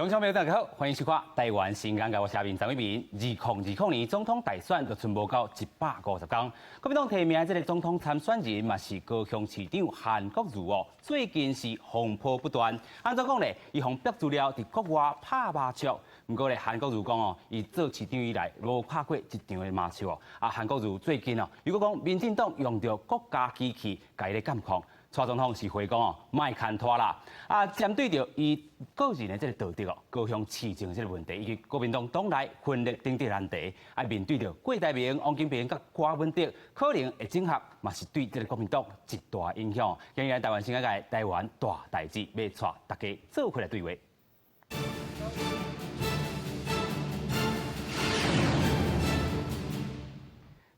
觀眾朋友大家好，歡迎收看台灣新眼界，我是阿明張偉明。2020年總統大選就賰無夠150天，國民黨提名這个總統參選人嘛是高雄市長韓國瑜哦，最近是風波不斷。按怎講咧？伊予爆資料佇國外拍麻將，毋過咧韓國瑜講哦，伊做市長以來無拍過一場的麻將哦。啊，韓國瑜最近哦，如果講民進黨用著國家機器共伊咧監控。蔡總統是回講哦，莫牽拖啦！啊，針對著伊個人的這个道德哦，高雄市政這个問題，以及國民黨黨內分裂等等難題，啊，面對著郭台銘、王金平佮柯文哲可能會整合，嘛是對這个國民黨一大影響。今日台灣新眼界台灣大代誌，欲帶大家做伙來對話。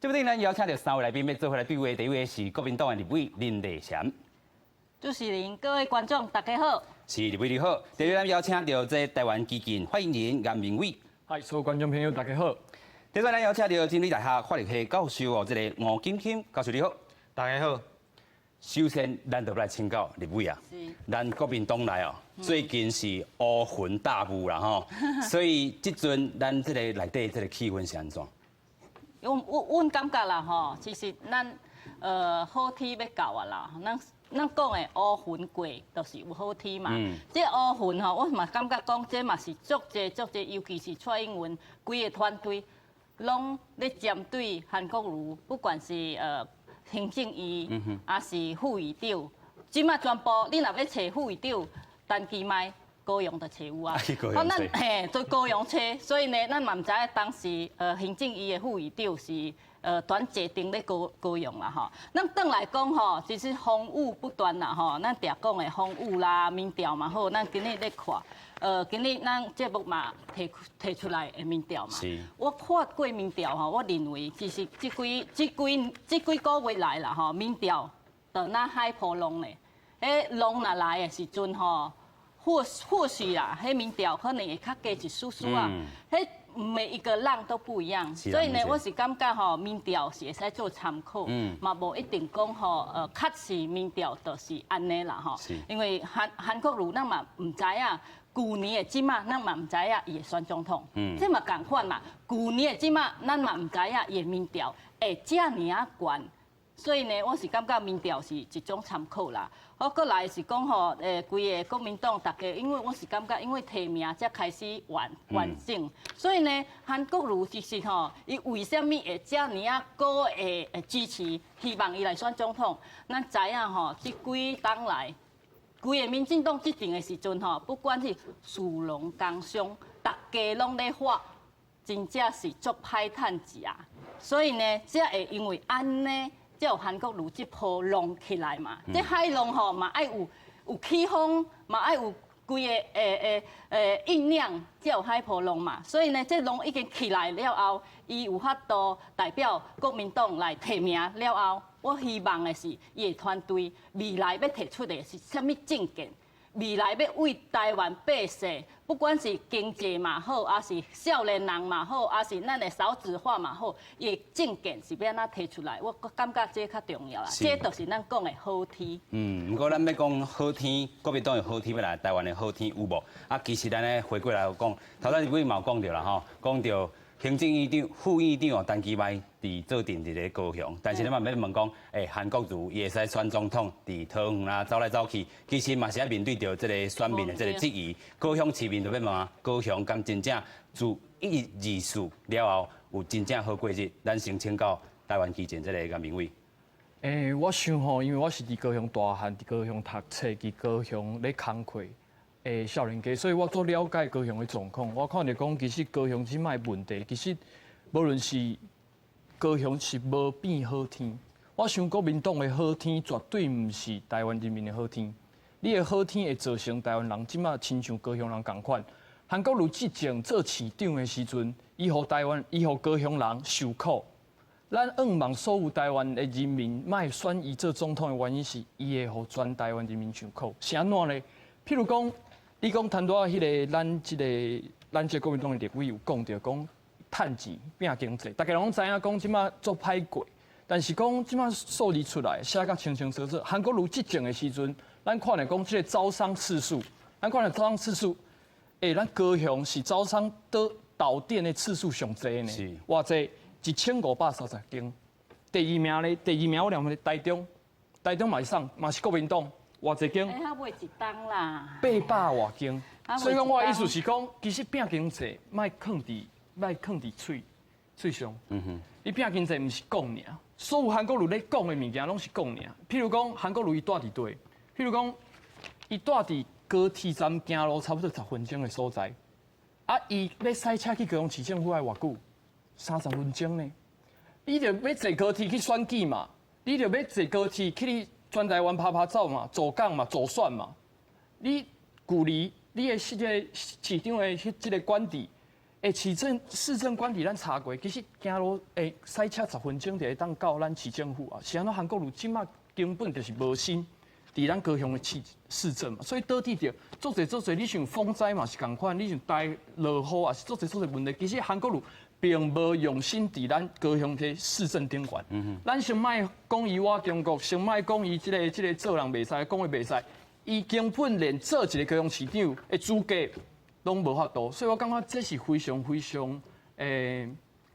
這擺咱邀請著三位來賓，欲做伙來對話。第一位是國民黨的立委林麗霞。主持人、各位觀眾，大家好。是立委你好。第二位咱邀請著這台灣基進發言人顏明偉。嗨，所有觀眾朋友，大家好。第三咱邀請著真理大學法律系教授哦，這个吳錦鑫教授你好。大家好。首先，咱就來請教立委啊。咱國民黨內哦，最近是烏雲大霧啦吼，所以這陣咱這个內底這个氣氛是按怎？阮感覺啦吼，其實咱好天欲到啊啦，咱咱講的烏雲過，就是有好天嘛。這烏雲吼，我嘛感覺講，這嘛是足濟足濟，尤其是蔡英文規个團隊，攏咧針對韓國瑜，不管是行政院，抑是副議長，這馬全部你若欲揣副議長，陳其邁。高雄就揣有啊，好，咱嘿對高雄揣，所以呢，咱嘛毋知影當時行政院的副議長是轉坐定咧高高雄啦吼。咱轉來講吼，其實風雨不斷啦吼，咱定講的風雨啦、民調嘛好，咱今日咧看，今日咱節目嘛提提出來的民調嘛，我看過民調吼，我認為其實這幾這幾這幾個月來啦吼，民調就若海波浪咧，彼浪若來的時陣吼。或或許啦，彼民調可能會較低一絲絲啊。彼每一個浪都不一樣，所以呢，我是感覺吼，民調是會使做參考，嘛無一定講吼，確實民調就是按呢啦吼。因為韓韓國瑜咱嘛毋知影，舊年的這馬咱嘛毋知影伊會選總統，這嘛仝款嘛。舊年的這馬咱嘛毋知影伊的民調會遮爾仔懸。所以呢，我是感覺民調是一種參考啦。好，閣來是講吼，規个國民黨大家，因為我是感覺，因為提名才開始完完整，所以呢，韓國瑜其實吼，伊為啥物會遮爾仔高的支持，希望伊來選總統？咱知影吼，這幾冬來，規个民進黨執政的時陣吼，不管是士農工商，大家攏咧喊，真正是足歹趁食。所以呢，才會因為按呢。才有韓國瑜這波浪起來嘛？這海浪吼嘛愛有有起風，嘛愛有規个醞釀，才有海波浪嘛。所以呢，這浪已經起來了後，伊有法度代表國民黨來提名了後，我希望的是伊的團隊未來欲提出的是啥物政見？未來欲為台灣百姓，不管是經濟嘛好，抑是少年人嘛好，抑是咱的少子化嘛好，伊的政見是欲按怎提出來？我感覺這較重要啦。這就是咱講的好天。嗯，毋過咱欲講好天，國民黨的好天欲來，台灣的好天有無？啊，其實咱咧回過來講，頭先你嘛有講著啦吼，講著行政院長、副院長哦，陳其邁佇坐鎮佇咧高雄，但是你嘛欲問講，韓國瑜伊會使選總統，佇桃園啦走來走去，其實嘛是愛面對著這个選民的這个質疑。高雄市民就欲問啊，高雄敢真正自一二四了後有真正好過日？咱先請教台灣基進這个顏明偉。我想吼，因為我是佇高雄大漢，佇高雄讀冊，佇高雄咧工課。少年家，所以我足了解高雄的狀況。我看著講，其實高雄這擺問題，其實無論是高雄是無變好天。我想國民黨的好天絕對毋是台灣人民的好天。你的好天會造成台灣人這擺親像高雄人仝款。韓國瑜執政做市長的時陣，伊予台灣，伊予高雄人受苦。咱向望所有台灣的人民莫選伊做總統的原因是，伊會予全台灣人民受苦。是按怎呢？譬如講，你講談到彼个咱這个咱這个國民黨的立委有講著講趁錢拼經濟，大家攏知影講這馬足歹過，但是講這馬數字出來寫甲清清楚楚。韓國瑜執政的時陣，咱看著講這个招商次數，咱看著招商次數，欸，咱高雄是走殳倒投電的次數上濟呢，偌濟1530間。第二名咧，第二名我兩個台中，台中嘛是送，嘛是國民黨，偌濟間？欸，還袂一冬啦。800外間。所以講，我的意思是講，其實拼經濟，莫囥佇，莫囥佇喙喙上。你拼經濟毋是講爾，所有韓國瑜咧講的物件攏是講爾。譬如講，韓國瑜伊蹛佇佗，譬如講，伊蹛佇高鐵站行路差不多10分鐘的所在，啊，伊欲駛車去高雄市政府愛偌久？30分鐘呢？你著欲坐高鐵去選舉嘛？你著欲坐高鐵去你全台灣趴趴走嘛？組港嘛？組選嘛？你距離你的這個市長的彼這個官邸，欸，市政官邸咱查過，其實行路欸駛車十分鐘就會當到咱市政府啊。是按怎韓國瑜這馬根本就是無心佇咱高雄的市政嘛，所以導致著足濟足濟，你像風災嘛是仝款，你像台落雨也是足濟足濟問題。其實韓國瑜並無用心佇咱高雄這市政頂懸。咱先莫講伊倚中國，先莫講伊這個做人袂使，講話袂使。伊根本連做一個高雄市長的資格攏無法度，所以我感覺這是非常非常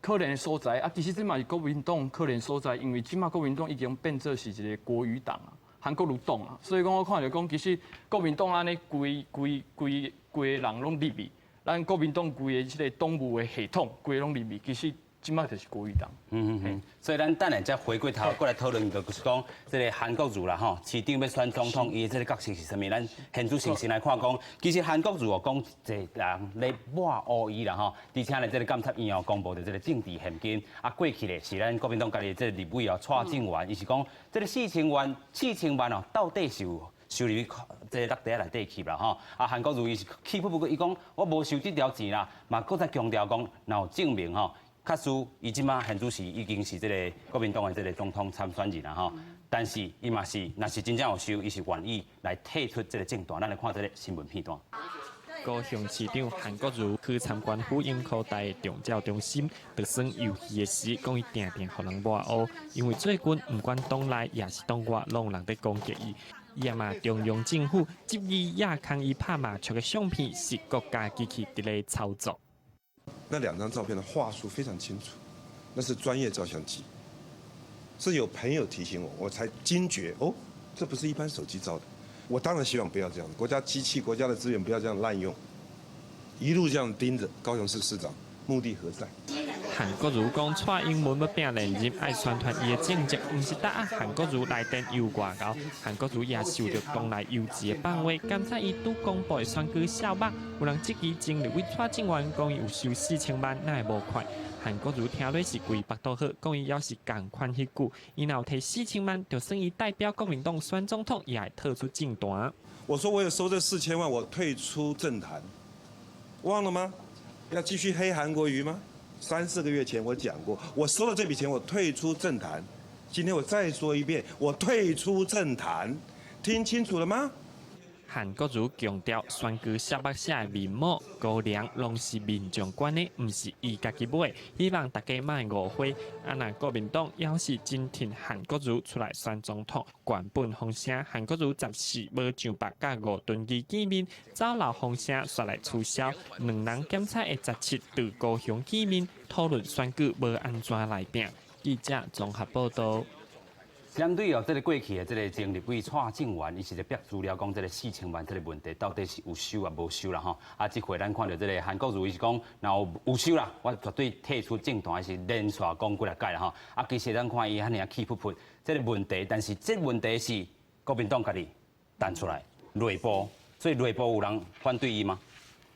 可憐的所在。啊，其實這嘛是國民黨可憐所在，因為這馬國民黨已經變做是一個國瑜黨啊，韓國瑜黨啊，所以講我看著講，其實國民黨按呢規規規規个人攏入去，咱國民黨規个這個黨務的系統規个攏入去，其實這馬就是國瑜黨。所以咱等下再回過頭過來討論，就是講這個韓國瑜啦吼，市長欲選總統，伊的這個角色是啥物？咱現主先先來看講，其實韓國瑜哦講濟人咧抹烏伊啦吼，而且呢，這個監察院哦公布的這個政治獻金，啊過去咧是咱國民黨家己這個立委哦蔡正元，伊是講這個四千萬四千萬哦，到底是有收入去這個落袋內底去啦吼，啊韓國瑜伊是氣不過，伊講我無收這條錢啦，嘛閣再強調講，若有證明吼。確實，伊這馬現主時已經是這個國民黨的這個總統參選人啦吼。但是伊嘛是，若是真正有收，伊是願意來退出這個政壇。咱來看這個新聞片段。高雄市長韓國瑜去參觀府營科大的長照中心，得耍遊戲的時，講伊定定予人抹烏，因為最近毋管黨內抑是黨外，攏有人佇攻擊伊。伊也嘛中央政府質疑亞康伊拍麻將的相片是國家機器佇咧操作。那兩張照片的話術非常清楚，那是專業照相機，是有朋友提醒我，我才驚覺哦，這不是一般手機照的。我當然希望不要這樣，國家機器、國家的資源不要這樣濫用，一路這樣盯着高雄市市長，目的何在？韓國瑜講蔡英文欲拼連任，愛宣傳伊的政績，毋是搭啊韓國瑜來電又外交。韓國瑜也受著黨內游擊的放話，監察伊拄公布的選舉數目，有人質疑前立委蔡正元講伊有收四千萬，哪會無看？韓國瑜聽落是規腹肚好，講伊猶是仝款彼句，伊若有提四千萬，就算伊代表國民黨選總統，也會退出政壇。我說我有收這四千萬，我退出政壇，忘了嗎？要繼續黑韓國瑜嗎？三四個月前我講過，我收了這筆錢，我退出政壇。今天我再說一遍，我退出政壇，聽清楚了嗎？韓國瑜強調，選舉數目寫的面膜、高粱，攏是民眾捐的，毋是伊家己買。希望大家莫誤會。啊，若國民黨猶是真挺韓國瑜出來選總統，原本風聲韓國瑜14無上北佮吳敦義見面，走漏風聲煞來取消。兩人檢查會17佇高雄見面，討論選舉欲按怎來拼。記者綜合報道。針對哦，這個過去的這個前立委蔡正元，伊是咧逼資料講這個四千萬這個問題到底是有收抑無收啦吼。啊，這回咱看著這個韓國瑜伊是講，若有有收啦，我絕對退出政壇，是連續講幾若擺啦吼。啊，其實咱看伊按呢氣噗噗，這個問題，但是這個問題是國民黨家己彈出來內部，所以內部有人反對伊嗎？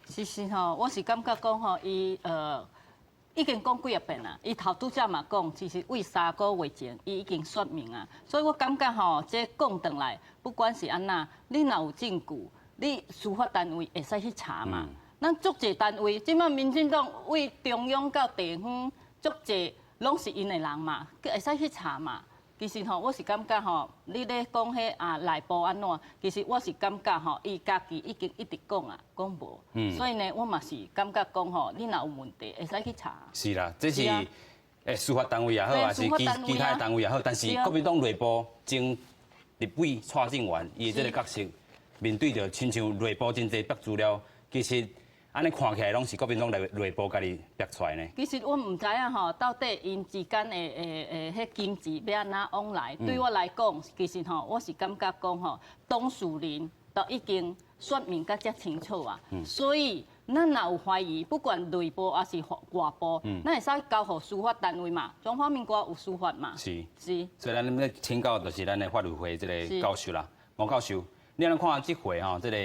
其實吼，我是感覺講吼，伊已經講幾仔遍啦，伊頭拄才嘛講，其實為3個月前，伊已經說明啊，所以我感覺吼，這講轉來，不管是按怎，你若有證據，你司法單位會使去查嘛。咱足濟單位，這馬民進黨為中央到地方，足濟攏是𪜶的人嘛，會使去查嘛。其實吼，我是感覺吼，你咧講彼啊內部按怎，其實我是感覺吼，伊家己已經一直講啊，講無，所以呢，我嘛是感覺講吼，你若有問題，會使去查。是啦，這是司法單位也好，還是其他單位也好，但是國民黨內部前立委蔡正元，伊的這個角色，面對著親像內部真濟白資料，其實按呢看起來攏是國民黨內部家己逼出來呢。其實我毋知影吼，到底𪜶之間的彼金錢欲按怎往來？對我來講，其實吼，我是感覺講吼，當事人都已經說明甲遮清楚啊，所以咱若有懷疑，不管內部抑是外部，咱會使交予司法單位嘛。中華民國有司法嘛。是。是。所以咱欲請教就是咱的法律會這個教授啦，黃教授，你按怎看這回吼，這個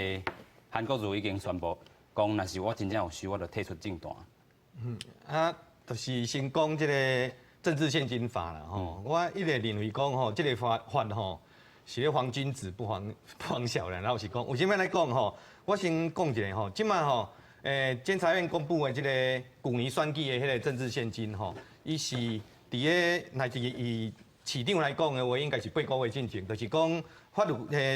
韓國瑜已經宣布，講若是我真正有收，我就退出政壇。啊，就是先講這個政治獻金法啦吼，我一直認為講吼，這個法吼是咧防君子不防小人，老實講，為啥物按呢講吼？我先講一下吼，這擺吼，監察院公布的這個舊年選舉的彼個政治獻金吼，伊是佇咧，若是以市長來講的話，應該是八個月進前，就是講法律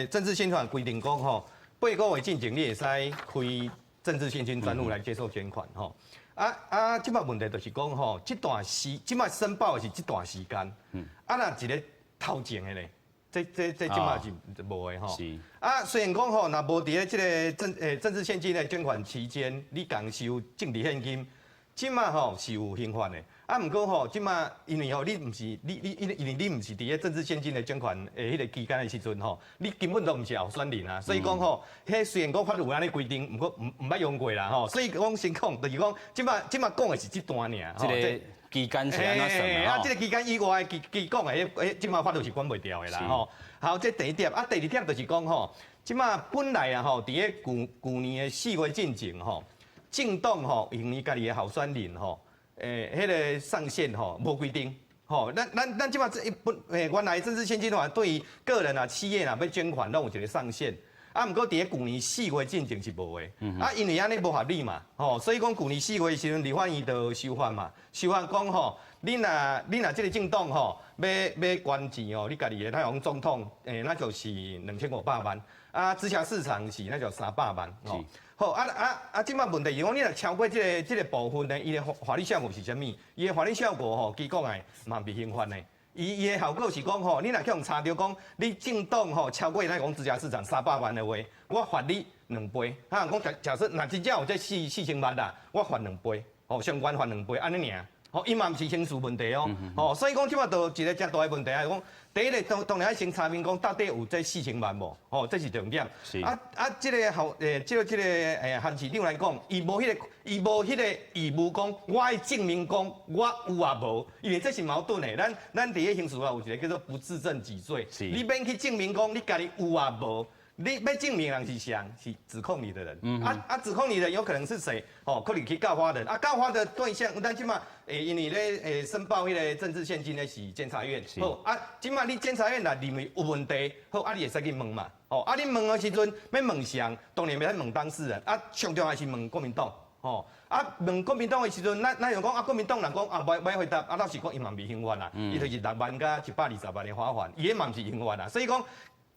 政治獻金法規定講吼，八個月進前你會使開政治獻金專戶來接受捐款吼。啊啊，這擺問題就是講吼，這段時這擺申報的是這段時間，啊若一个頭前的咧，這這擺是無的吼。啊，雖然講吼，若無佇咧這个政治獻金的捐款期間，你共收政治獻金，這擺吼是有刑罰的。啊，毋過吼，這擺因為吼你毋是你你因為你毋是佇咧政治獻金的捐款的彼个期間的時陣吼，你根本都毋是候選人啊，所以講吼，彼雖然講法律有按呢規定，毋過毋捌用過啦吼，所以講先講，就是講這擺這擺講的是這段爾。這个期間是按怎算的？啊，這个期間以外的期講的，彼這擺法律是管袂牢的啦吼。好，這第一點，啊，第二點就是講吼，這擺本來啊吼，佇咧舊年的4月進前吼，政黨吼用伊家己的候選人吼，彼个上限吼無規定，吼，咱這擺這一本原來政治獻金法對於個人啊、企業啊欲捐款攏有一个上限，啊，毋過佇咧舊年四月進前是無的，啊，因為按呢無合理嘛，吼，所以講舊年四月的時陣，立法院就修法嘛，修法講吼，你若這个政黨吼，欲捐錢吼，你家己的，咱講總統，那就是2500萬，啊，直轄市長是那就300萬，吼。好，啊啊啊！這擺問題是講，你若超過這个部分呢，伊的法律效果是啥物？伊的法律效果吼，其實講來嘛袂刑法的。伊的效果是講吼，你若去予查著講，你政黨吼超過咱講直轄市長三百萬的話，我罰你兩倍。啊，講假設若真正有這4000萬啦，我罰兩倍，吼，相關罰兩倍，按呢爾。吼，伊嘛毋是刑事問題哦，吼，所以講這擺就一个誠大的問題啊，講第一个當然愛先查明講到底有這四千萬無，吼，這是重點。啊啊，這个候這个韓市長來講，伊無彼个義務講，我愛證明講我有抑無，因為這是矛盾的。咱佇咧刑事法有一个叫做不自證己罪，你免去證明講你家己有抑無。你欲證明人是誰？是指控你的人。啊啊，指控你的人有可能是誰？哦，可能去告發人。啊，告發的對象，咱這擺因為咧申報彼个政治獻金的是監察院。好，啊，這擺你監察院若認為有問題，好，啊，你會使去問嘛。哦，啊，你問的時陣欲問誰？當然袂使問當事人。啊，上重要是問國民黨。吼，啊，問國民黨的時陣，咱就講啊，國民黨人講啊，袂回答，啊，老實講，伊嘛袂刑罰啦，伊就是6萬佮120萬的罰鍰，伊彼嘛毋是刑罰啦，所以講。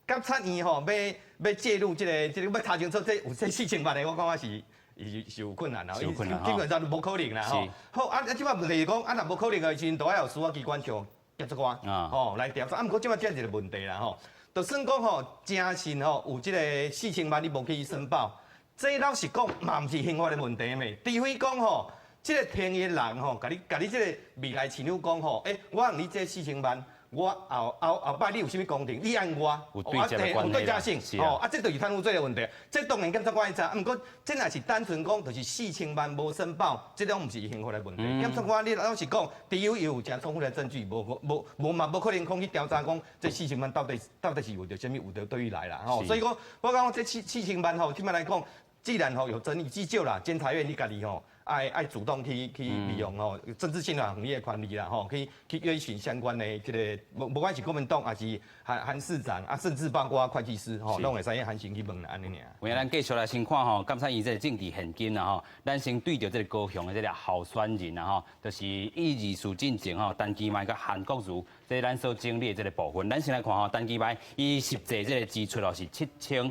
監察院吼，欲介入這个欲查清楚，這有這四千萬的，我感覺是有困難啦，基本上無可能啦吼。好，啊啊，這擺問題是講，啊，若無可能的時陣，都愛予司法機關向檢察官吼來調查。啊，毋過這擺這一个問題啦吼，就算講吼，誠實吼有這个四千萬，你無去申報，這老實講嘛毋是刑法的問題咩？除非講吼，這个提的人吼，共你這个未來市長講吼，欸，我予你這四千萬。我後擺你有啥物工程，你按我，有對接的有對接性，吼，啊，這就是貪污罪的問題。這當然檢察官會查，毋過這若是單純講，就是四千萬無申報，這攏毋是刑法的問題。檢察官你老實講，除非有誠充分的證據，無嘛無可能講去調查講這四千萬到底是為著啥物，為著佗位來啦，吼。所以講，我感覺這四千萬吼，這擺來講，既然吼有爭議，至少啦，監察院你家己吼。愛主動去利用吼政治獻金予你的權利啦吼，去約詢相關的這个，無管是國民黨抑是韓市長啊，甚至包括會計師吼，攏會使函詢去問啦，按呢爾。有影咱繼續來先看吼，監察院這个政治獻金啦吼，咱先對著這个高雄的這个候選人啦吼，就是議事進前吼，陳其邁佮韓國瑜，這咱所整理的這个部分，咱先來看吼，陳其邁伊實際這个支出哦是七千。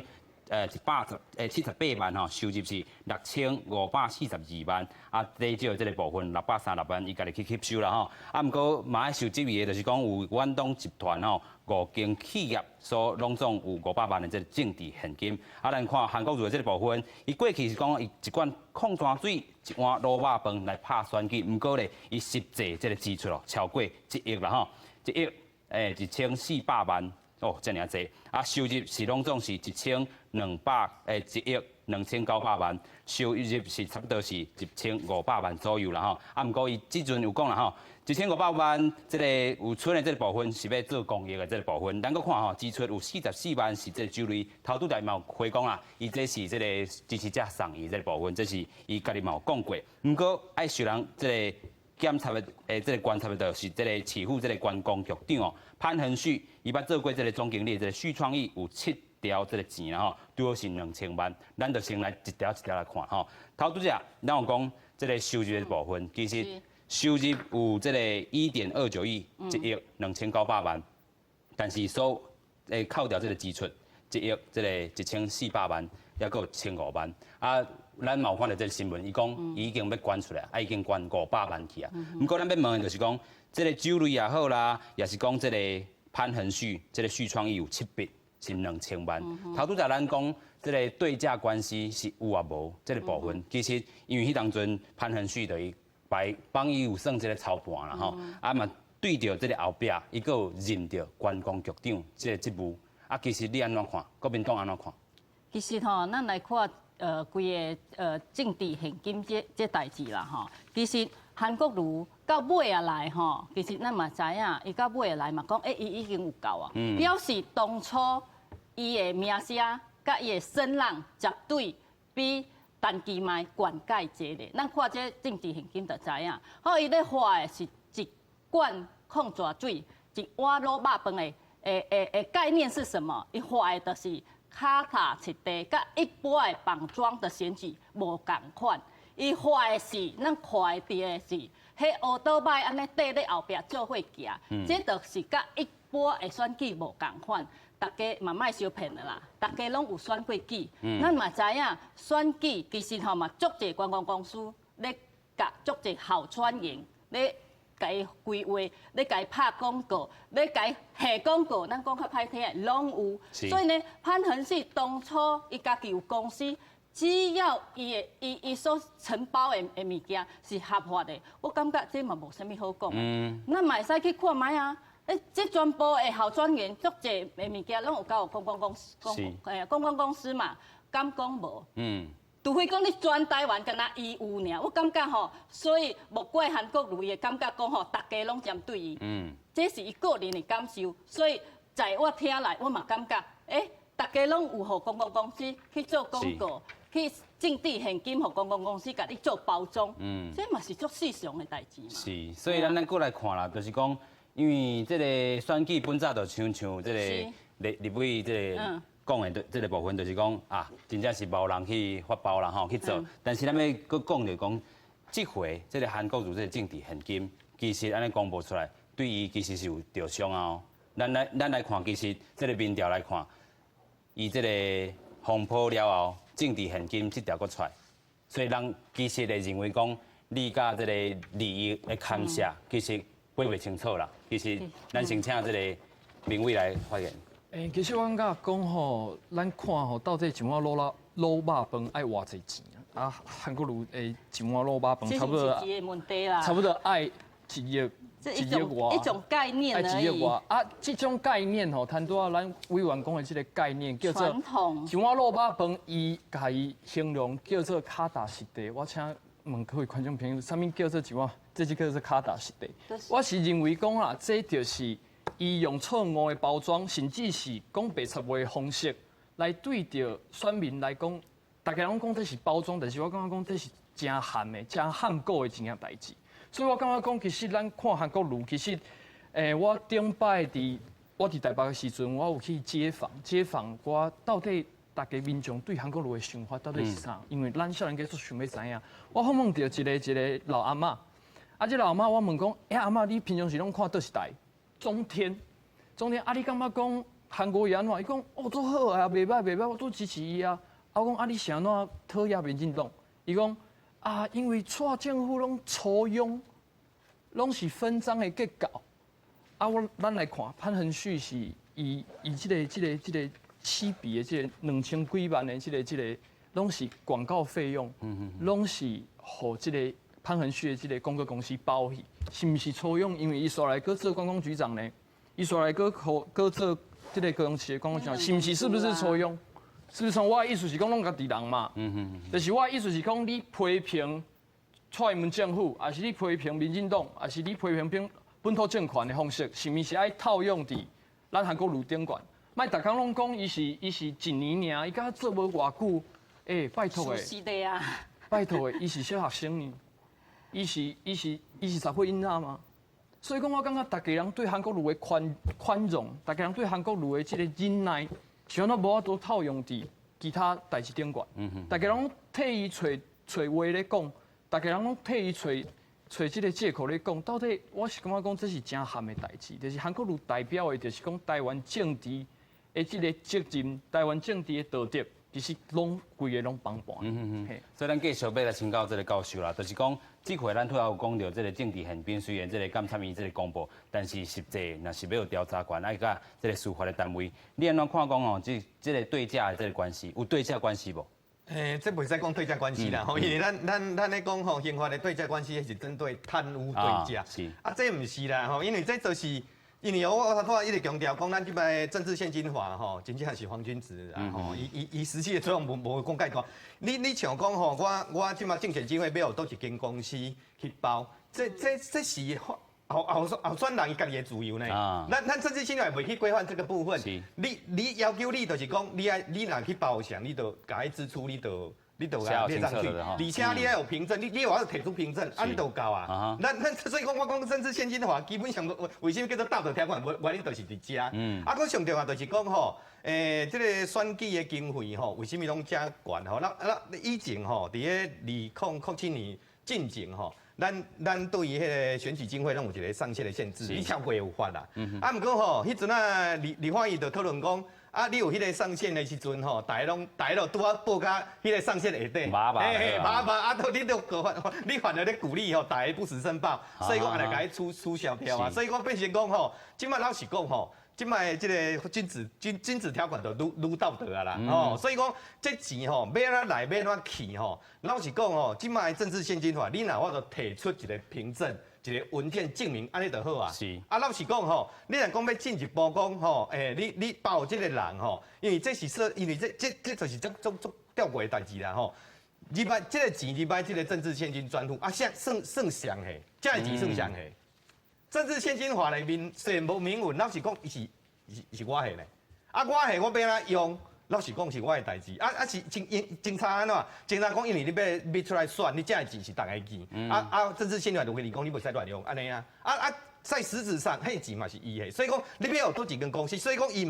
178萬吼，收入是6542萬，啊，底少這個部分636萬，伊家己去吸收啦吼。啊，毋過嘛愛受質疑的，就是講有遠東集團吼五間企業所攏總有500萬的這個政治獻金。啊，咱看韓國瑜的這個部分，伊過去是講伊一罐礦泉水、一碗滷肉飯來拍選舉，毋過咧，伊實際這個支出哦超過一億啦吼，1億1400萬。哦，遮爾濟，啊，收入是攏總是1億2900萬，收入是差不多是1500萬左右啦吼。啊，毋過伊這陣有講啦吼，一千五百萬這個有剩的這個部分是欲做公益的這個部分。咱閣看吼，支出有44萬是這個酒類，頭拄仔嘛有開講啦，伊這是這個支持者送伊這個部分，這是伊家己嘛有講過。毋過愛受人這個檢查的，這個觀察的，就是這個市府這個觀光局長哦，潘恆旭，伊捌做過這個總經理，這個許創意有七條這個錢啦吼，拄好是2000萬。咱就先來一條一條來看吼。頭拄仔，咱有講這個收入的部分，其實收入有這個1.29億，1億2900萬，但是所扣掉這個支出，一億這個1400萬，抑閣有1500萬。啊，咱嘛有看著這個新聞，伊講伊已經欲捐出來，啊已經捐500萬去啊。毋過咱欲問的就是講，這個酒類也好啦，也是講這個潘恆旭，這個許創意有七筆是2000萬。頭拄仔咱講這個對價關係是有抑無這個部分，其實因為彼當陣潘恆旭就伊擺幫伊有算這個操盤啦吼，啊嘛對著這個後壁，伊閣有任著觀光局長這個職務，啊其實你按怎看？國民黨按怎看？其實吼，咱來看規个政治獻金這代誌啦吼，其實韓國瑜到尾仔來吼，其實咱嘛知影，伊到尾仔來嘛講，欸，伊已經有夠啊，表示當初伊的名聲佮伊的聲浪絕對比陳其邁懸蓋濟咧。咱看這政治獻金就知影，好，伊咧花的是一罐礦泉水，一碗滷肉飯的概念是什麼？伊花的就是腳踏實地，佮一般的綁樁的選舉無仝款。伊花的是咱看會著的是，彼烏多擺按呢綴咧後壁做伙行，這就是佮一般的選舉無仝款。大家嘛莫相騙的啦，大家攏有選過舉，咱嘛知影選舉其實吼嘛足濟觀光公司咧共足濟候選人咧共伊規劃，咧共伊拍廣告，咧共伊下廣告，咱講較歹聽的攏有。所以呢，潘恆旭當初伊家己有公司，只要伊的伊伊所承包的物件是合法的，我感覺這嘛無啥物好講的。咱嘛會使去看覓啊。欸，這全部的候選人足濟的物件，攏有交予公關公司，公關公司嘛，敢講無？除非講你全台灣敢若伊有爾，我感覺吼，所以莫怪韓國瑜的感覺講吼，大家攏針對伊。這是伊個人的感受，所以在我聽來，我嘛感覺，欸，大家攏有予公關公司去做廣告，去政治獻金，予公關公司共你做包裝。這嘛是足正常的代誌嘛。是，所以咱閣來看啦，就是講。因為這個選舉本早就親像這個立委這個講的這個部分，就是講啊，真正是無人去發包啦吼去做。但是咱欲閣講就講，這回這個韓國瑜這個政治獻金，其實按呢公布出來，對伊其實是有著傷啊。咱來看，其實這個民調來看，伊這個風波了後，政治獻金這條閣出來，所以人其實會認為講，你佮這個利益的牽涉，其實講袂清楚啦。其實，咱先請這個明偉來發言。欸，其實我感覺講吼，咱看吼，到底一碗滷肉飯愛偌濟錢啊？啊，韓國瑜的一碗滷肉飯差不多，差不多愛一億，一億外，一種概念愛一億外啊，這種概念吼，拄仔咱委員講的這個概念叫做傳統。一碗滷肉飯，伊共伊形容叫做腳踏實地。我請問各位觀眾朋友，啥物叫做一碗？這就叫做腳踏實地。我是認為講啦，這就是伊用錯誤的包裝，甚至是講白賊話的方式來對著選民來講，大家攏講這是包裝，但是我感覺講這是誠陷的、誠陷阱的一件代誌。所以我感覺講，其實咱看韓國瑜，其實，我頂擺我佇台北的時陣，我有去街訪，街訪我到底大家民眾對韓國瑜的想法到底是啥？因為咱少年家足想欲知影。我訪問著一個一個老阿嬤。啊！這老阿嬤，我問講，欸，阿嬤，你平常時攏看佗一台？中天，中天。啊，你感覺講韓國瑜按怎？伊講哦，足好啊，袂䆀袂䆀，我足支持伊啊。啊，我講啊，你是按怎討厭民進黨？伊講啊，因為蔡政府攏抽佣，攏是分贓的結構。啊，我咱來看潘恆旭是伊伊這个這个這个起筆的這个兩千幾萬的這个這个，攏是廣告費用，攏是予這个潘恆旭的這个廣告公司包去，是毋是抽佣？因為伊煞來閣做觀光局長呢，伊煞來閣閣做這个高雄市的觀光局長，是毋是？是不是抽佣？是不是？我的意思是講，攏家己人嘛。就是我的意思是講，你批評蔡英文政府，抑是你批評民進黨，抑是你批評本土政權的方式，是毋是愛套用佇咱韓國瑜頂懸？莫逐工攏講伊是一年爾，伊敢做無偌久？欸，拜託的，是的啊，拜託的，伊是小學生呢，伊是十歲囡仔嗎？所以講，我感覺逐家人對韓國瑜的寬容，逐家人對韓國瑜的這個忍耐，是按怎無法度套用佇其他代誌頂懸。逐家人攏替伊揣揣話咧講，逐家人攏替伊揣揣這个借口咧講，到底我是感覺講這是誠譀的代誌，就是韓國瑜代表的，就是講台灣政治的這个責任，台灣政治的道德，其實攏規个攏崩盤。所以咱繼續欲來請教這个教授啦，就是講，這回咱拄仔有講著這个政治獻金，雖然這个監察院這个公布，但是實際若是欲有調查權，愛佮這个司法的單位，你按怎看講吼？這个對價的這个關係，有對價關係無？欸，這袂使講對價關係啦，吼，因為咱咧講吼，刑法的對價關係是針對貪污對價，啊，這毋是啦，吼，因為這就是，因為我頭拄一直強調講，咱這擺政治獻金法吼，真正是黃金子啊，吼，伊實際的作用無講蓋大。你像講吼，我這擺競選經費欲予佗一間公司去包，這是候選人伊家己的自由呢。咱政治獻金法袂去規範這個部分。你要求你就是講，你愛你若去包誰，你就共伊支出，你就共列上去。而且你愛有憑證，你有法提出憑證，啊，你就夠啊。咱所以講，我講政治獻金法，基本上為什麼叫做道德條款？原因就是佇遮。啊，閣上重要就是講吼，這个選舉的經費吼，為什麼攏遮懸吼？咱以前吼，佇咧2007年進前吼。咱對於彼個選舉經費攏有一個上限的限制，你超過有罰啦。啊，毋過吼，彼陣啊，立法院就討論講，啊，你有彼個上限的時陣吼，逐家攏拄仔報甲彼個上限下底，嘿嘿，麻麻啊，都你都你反而咧鼓勵吼，逐家不實申報，所以講也來共伊取消掉啊。所以講變成講吼，這擺老實講吼。這擺這个金子條款就愈愈道德啊啦，吼，所以講這錢吼，欲按怎來欲按怎去吼，老實講吼，這擺政治獻金法，你若有法度提出一个憑證、一个文件證明，按呢就好啊。啊，老實講吼，你若講欲進一步講吼，欸，你包這个人吼，因為這是說，因為這就是足足足吊詭的代誌啦吼。入來這个錢入來這个政治獻金專戶，啊，算誰的？這个錢算誰的？政治獻金法內面雖然無明文，老實講，伊是我的呢。啊，我的我欲按怎用，老實講是我的代誌。啊啊是警察按怎？警察講，因為你欲出來選，你這个錢是逐家錢。啊啊，政治獻金法就規定講，你袂使亂用，按呢啊。啊啊，在實質上，彼錢嘛是伊的，所以講你欲予佗一間公司，所以講伊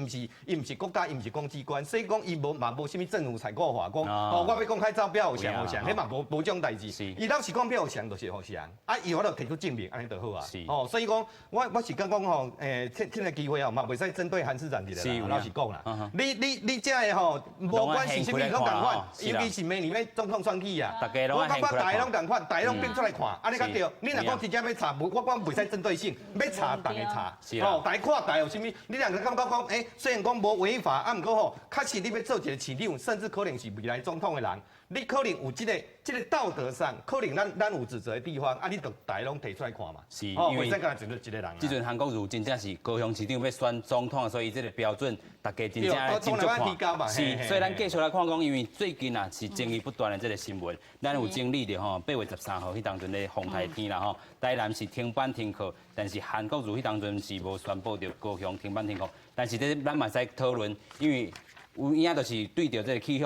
毋是國家，伊毋是公機關，所以講伊無嘛無啥物政府採購法，講哦，我欲公開招標予誰予誰，彼嘛無這種代誌。伊老實講，欲予誰就是予誰，啊，伊有法度提出證明，按呢就好啊。哦，所以講，我是感覺吼，趁這个機會哦，嘛袂使針對韓市長一個啦，老實講啦。你這个吼，無管是啥物攏仝款，尤其是明年欲總統選舉啊，我感覺逐家攏仝款，逐家攏變出來看，按呢較對。你若講真正欲查，無我講袂使針對性。欲查，逐家查，吼，逐家看，逐家有啥物？你若感覺講，欸，雖然講無違法，啊，毋過吼，確實你欲做一個市長，甚至可能是未來總統的人，你可能有這个道德上，可能咱有指責的地方，啊，你就逐家攏提出來看嘛。是，因為袂使干焦一個人。這陣韓國瑜真正是高雄市長欲選總統，所以這个標準，大家真正真足看。是，所以咱繼續來看講，因為最近啊是爭議不斷的這个新聞，咱有整理著吼，8月13號彼當陣咧風台天啦吼，台南是停班停課，但是韓國瑜彼當陣是無宣布著高雄停班停課，但是這咱嘛使討論，因為有影就是對著這个氣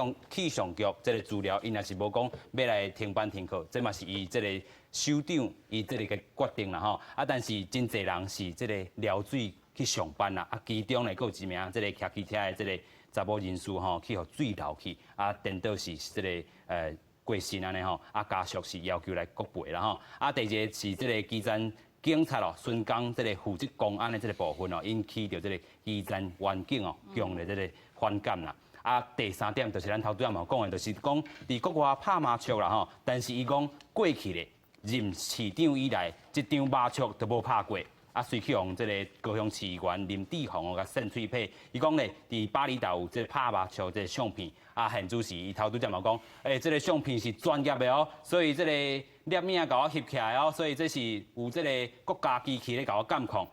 象局這个資料，伊若是無講欲來停班停課，這嘛是伊這个首長伊這个个決定啦吼。啊，但是真濟人是這个撩水去上班啦，啊，其中呢，閣有一名這个騎機車的這个查某人士吼，去予水流去，啊，顛倒是這个過身按呢吼，啊，家屬是要求來國賠啦吼。啊，第二个是這个基層。警察哦，巡工這個負責公安的這個部分哦，引起著這個基層員警哦，強烈這個反感啦。啊，第三點就是咱頭拄仔嘛講的，就是講佇國外拍麻將啦吼，但是伊講過去咧任市長以來，這張麻將都無拍過。啊，隨去予這個高雄市議員林志鴻哦，共扇喙皮。伊講咧，佇巴厘島有這個拍麻將這個相片。啊，現主時伊頭拄才嘛講，欸，這個相片是專業的哦，所以這個攝影共我翕起來哦，所以這是有這個國家機器咧共我監控。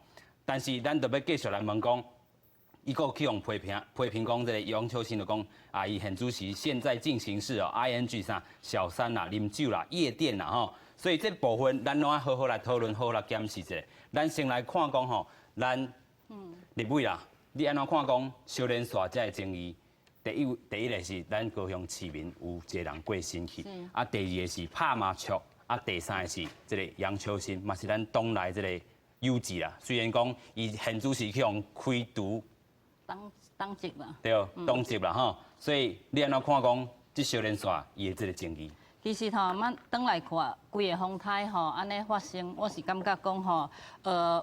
但是咱就欲繼續來問講，伊閣去予批評批評講這個楊秋興就講啊，伊現主時現在進行式哦，ING 啥小三啦、啉酒啦、夜店啦吼，所以這部分咱攏愛好好來討論，好好來檢視一下。咱先來看講吼，咱立委啦，你按怎看講燒連線這个爭議？第一個是咱高雄市民有一個人過身去，啊，第二個是拍麻將，啊，第三個是這個楊秋興，嘛是咱黨內這個友志啦。雖然講伊現主時去予開除黨籍啦，對，黨籍啦吼，所以你按怎看講這燒連線伊的這個爭議？其實吼，咱轉來看，規个風颱吼，按呢發生，我是感覺講吼，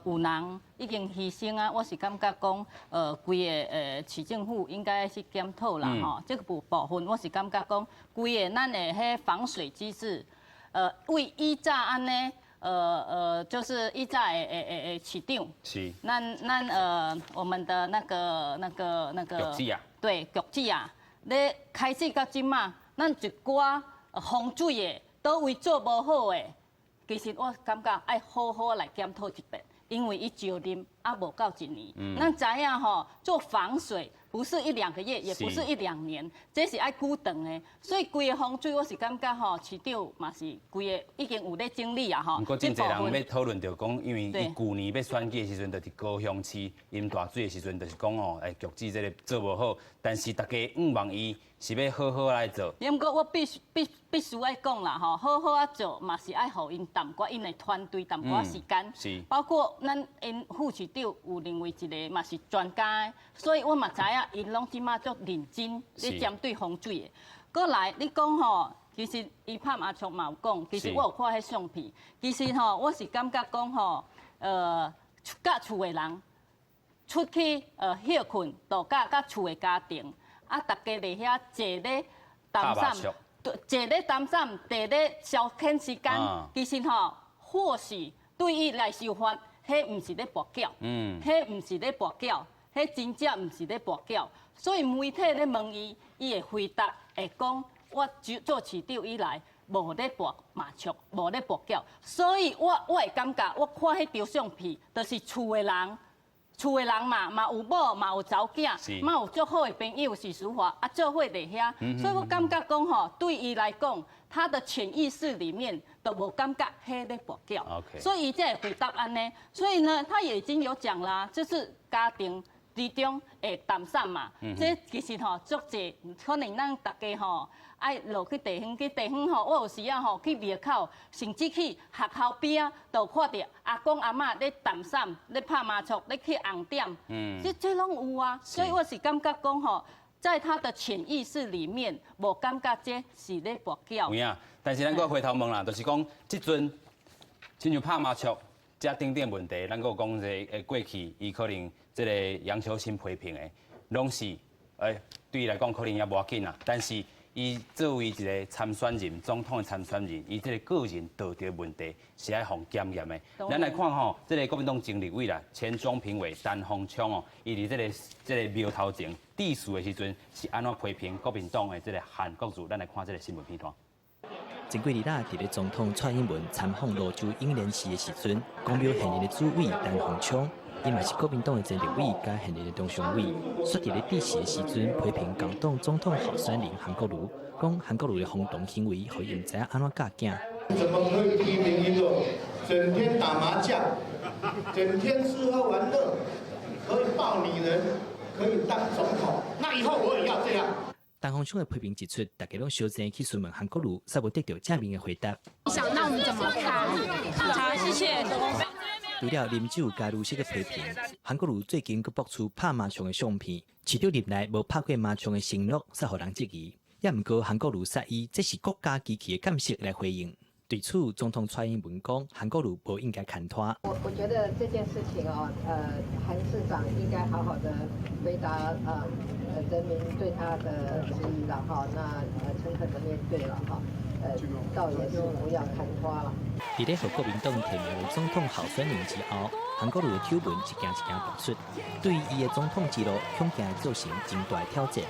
有人已經犧牲啊，我是感覺講，規个市政府應該去檢討啦吼，這個部分我是感覺講，規个咱的彼防水機制，為以早按呢，就是以早的市長，咱我們的那個局子啊，對，局子啊，咧開始到這馬，咱一寡風水的，佗位做無好的，其實我感覺愛好好來檢討一遍，因為伊就任猶無夠一年，咱知影吼，做防水不是一兩個月，也不是一兩年，這是愛久長的。所以規个風水，我是感覺吼，市長嘛是規个已經有咧整理啊吼。毋過真濟人欲討論著講，因為伊舊年欲選舉的時陣，就佇高雄市淹大水的時陣，就是講吼，欸，局子這個做無好，但是大家向望伊是欲好好來做。毋過我必須愛講啦吼，好好仔做嘛是愛予𪜶淡薄𪜶的團隊淡薄時間，包括咱𪜶副市長有另外一個嘛是專家的，所以我嘛知影𪜶攏這馬足認真咧針對風水的。過來你講吼，其實伊拍麻將嘛有講，其實我有看彼相片，其實吼我是感覺講吼，佮厝的人出去歇睏度假，佮厝的家庭，啊，逐家佇遐坐咧談捒，坐咧談捒，坐咧消遣時間，其實吼或許對伊來受罰，彼毋是咧跋筊，彼毋是咧跋筊，彼真正毋是咧跋筊。所以媒體咧問伊，伊會回答會講：我做市長以來，無咧跋麻將，無咧跋筊。所以我會感覺，我看彼張相片，就是厝的人，厝的人嘛，嘛有某，嘛有查某囝，嘛有足好的朋友是淑華，啊，做伙佇遐，所以我感覺講吼，對伊來講，他的潛意識裡面都無感覺彼咧跋筊，所以伊才會回答按呢。所以呢，他也已經有講啦，就是家庭之中會談捒嘛，這其實吼足濟，可能咱大家吼愛落去地方去地方吼，我有時仔吼去廟口，甚至去學校邊仔，都看著阿公阿嬤咧談捒，咧拍麻將，咧去紅點，這攏有啊。所以我是感覺講吼，在他的潛意識裡面，無感覺這是咧跋筊。有影，但是咱閣回頭問啦，就是講這陣親像拍麻將這等等問題，咱閣講這個過去，伊可能這個楊秋興批評的，攏是對伊來講可能也無要緊啦。但是伊作為一個參選人，總統的參選人，伊這個個人道德問題是愛予檢驗的。咱來看吼，這個國民黨前立委啦，前中評委陳鴻昌哦，伊佇這個廟頭前致辭的時陣，是按怎批評國民黨的這個韓國瑜？咱來看這個新聞片段。前幾日啦，佇咧總統蔡英文參訪蘆洲湧蓮寺的時陣，公廟現任的主委陳鴻昌，伊嘛是國民黨的前立委佮現任的中常委，煞佇咧致辭的時陣批評共黨總統候選人韓國瑜，講韓國瑜的衝動行為，予伊毋知影按怎教囝。怎麼可以提名一個整天打麻將、整天吃喝玩樂、可以抱女人、可以當總統？那以後我也要這樣。陳鴻昌的批評一出，大家攏相爭去詢問韓國瑜，煞無得著正面的回答。想那我們怎麼看？好，謝謝。除了啉酒佮女色的批評，韓國瑜最近閣爆出拍麻將的相片，市長任內無拍過麻將的承諾，煞予人質疑。也毋過韓國瑜煞以這是國家機器的監視來回應。對此，總統蔡英文講，韓國瑜無應該牽拖。我覺得這件事情哦，韓市長應該好好的回答人民對他的質疑了哈，那誠懇的面對了哈，倒也是不要牽拖了。佇咧予國民黨提名為總統候選人之後，韓國瑜的醜聞一件一件爆出，對於伊的總統之路恐驚造成真大挑戰。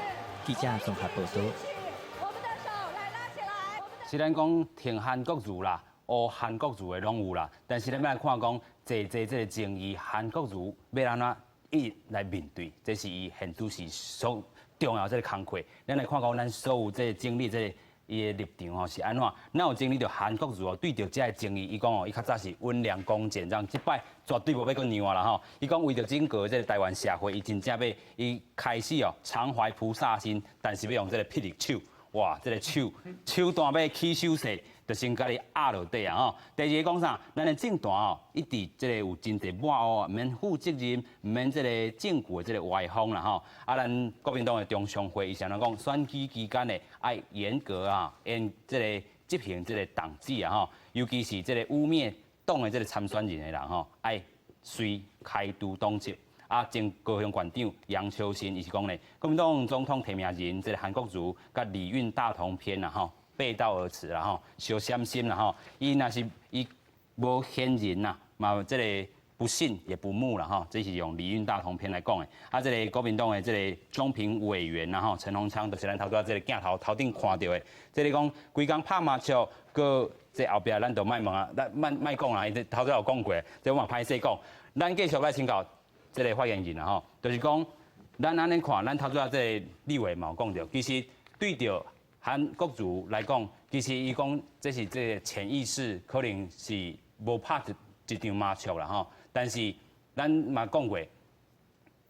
記者綜合報道。雖然講挺韓國瑜啦，學韓國瑜的攏有啦，但是咱欲來看講，濟濟這個爭議，韓國瑜欲按怎一來面對，這是伊現主時上重要這個工課。咱來看講，咱所有這個整理這個伊的立場吼是按怎？咱有整理著韓國瑜哦，對著這个爭議，伊講哦，伊較早是溫良恭儉讓，這擺絕對無欲閣讓啊啦吼。伊講為著整個這個台灣社會，伊真正欲伊開始哦，常懷菩薩心，但是欲用這個霹靂手。哇！這個手手段欲起手勢，就先共你壓落底啊！吼。第二個講啥？咱的政壇哦，一直這個有真濟抹烏，毋免負責任，毋免這個證據的這個歪風啦吼。啊，咱國民黨的中常會伊是按怎講？選舉期間的愛嚴格啊，嚴這個執行這個黨紀啊吼。尤其是這個污衊黨的這個參選人的人吼，愛隨開除黨籍。啊，前高雄縣長楊秋生伊是講咧，國民黨總統提名人這個韓國瑜佮禮運大同篇啦吼，背道而馳啦吼，相閃心啦吼。伊若是伊無賢人呐，嘛這個不信也不慕啦吼，這是用禮運大同篇來講的。啊，這個國民黨的這個中評委員啦吼，陳鴻昌就是咱頭拄仔這個鏡頭頭頂看著的，這個講規工拍麻將，閣這後壁咱就莫問啊，咱莫莫講啦，伊頭拄有講過，這我嘛歹勢講。咱繼續來請教這個發言人啦吼，就是講，咱按呢看，咱頭拄仔這個立委嘛有講著，其實對著韓國瑜來講，其實伊講這是這個潛意識，可能是無拍一場麻將啦吼。但是咱嘛講過，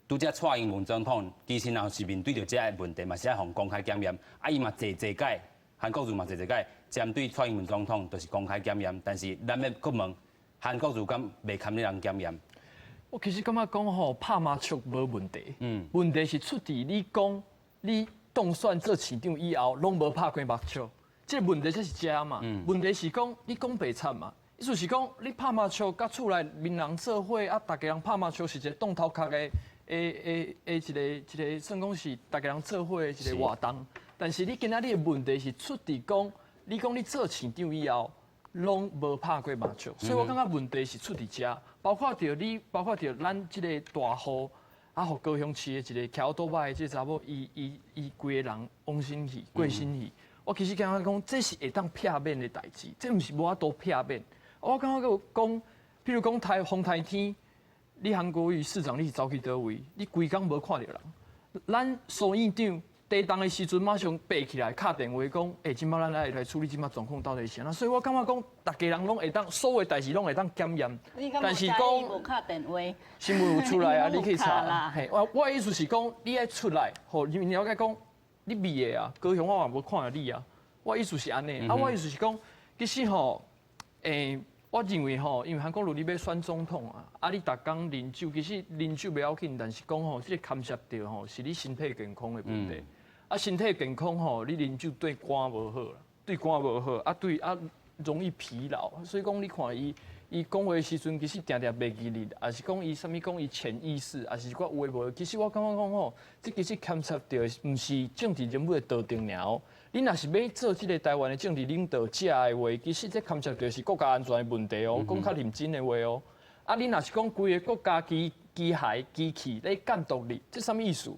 拄才蔡英文總統其實若是面對著這个問題，嘛是愛予公開檢驗。啊，伊嘛濟濟擺，韓國瑜嘛濟濟擺針對蔡英文總統，就是公開檢驗。但是咱欲閣問韓國瑜敢袂堪你人檢驗？我其實感覺講吼，拍麻將無問題，問題是出佇你講你當選做市長以後，攏無拍過麻將，這個問題才是這嘛。問題是講你講白賊嘛，意思是講你拍麻將，佮厝內面人做伙啊，逐家人拍麻將是一個當頭殼的，的的一個一個算講是逐家人做伙的一個活動。但是你今仔日的問題是出佇講，你講你做市長以後，攏無拍過麻將，所以我感覺問題是出佇遮，包括著你，包括著咱這個大雨，啊，予高雄市的一個騎歐多擺的這個查某，伊伊伊規個人往生去過身去。我其實感覺講，這是會當避免的代誌，這毋是無法度避免。我感覺講，譬如講颱風颱天，你韓國瑜市長你是走去佗位？你規工無看著人。咱蘇院長地動的時陣，馬上爬起來敲電話講，欸，這擺咱來來處理這擺狀況到底是按怎？所以我感覺講，逐家人攏會當，所有代誌攏會當檢驗。但是講無敲電話，新聞有出來啊，你去查。嘿，我我的意思是講，你愛出來，予人民了解講，你覕的啊，高雄我嘛無看著你啊。我意思是按呢，啊，我意思是講，其實吼，欸，我認為吼，因為韓國瑜你欲選總統啊，啊，你逐工啉酒，其實啉酒袂要緊，但是講吼，這個牽涉著吼，是你身體健康的問題。啊，身體健康吼，你啉酒對肝無好啦，對肝無好，啊對啊容易疲勞，所以講你看伊伊講話的時陣，其實定定袂記得，抑是講伊啥物講伊潛意識，抑是一寡有的無的。其實我感覺講吼，這其實牽涉著的毋是政治人物的道德爾哦。你若是欲做這個台灣的政治領導者的話，其實這牽涉著是國家安全的問題哦。講較認真的話哦，啊，你若是講規个國家機機械機器咧監督你，這啥物意思？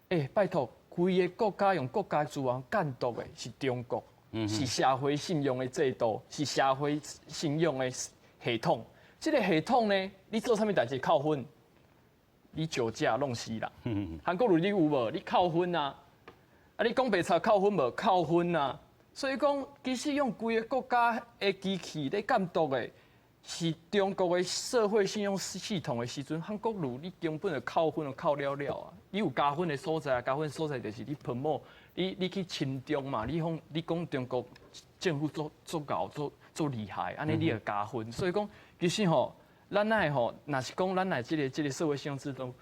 欸，拜託。規个國家用國家資源監督的是中國，是社會信用的制度，是社會信用的系統。這個系統呢，你做啥物代誌扣分？你酒駕攏是啦。韓國瑜你有無？你扣分啊！啊，你講白賊扣分無？扣分啊！所以講，其實用規个國家的機器咧監督的，是中國的社會信用系統的時陣，韓國瑜你根本就扣分就扣了了啊！你有加分的所在，加分所在就是你噴墨，你你去親中嘛，你講你講中國政府足足𠢕足足厲害，按呢你會加分。所以講，其實吼，咱愛吼，若是講咱來這個這個社會信用制度，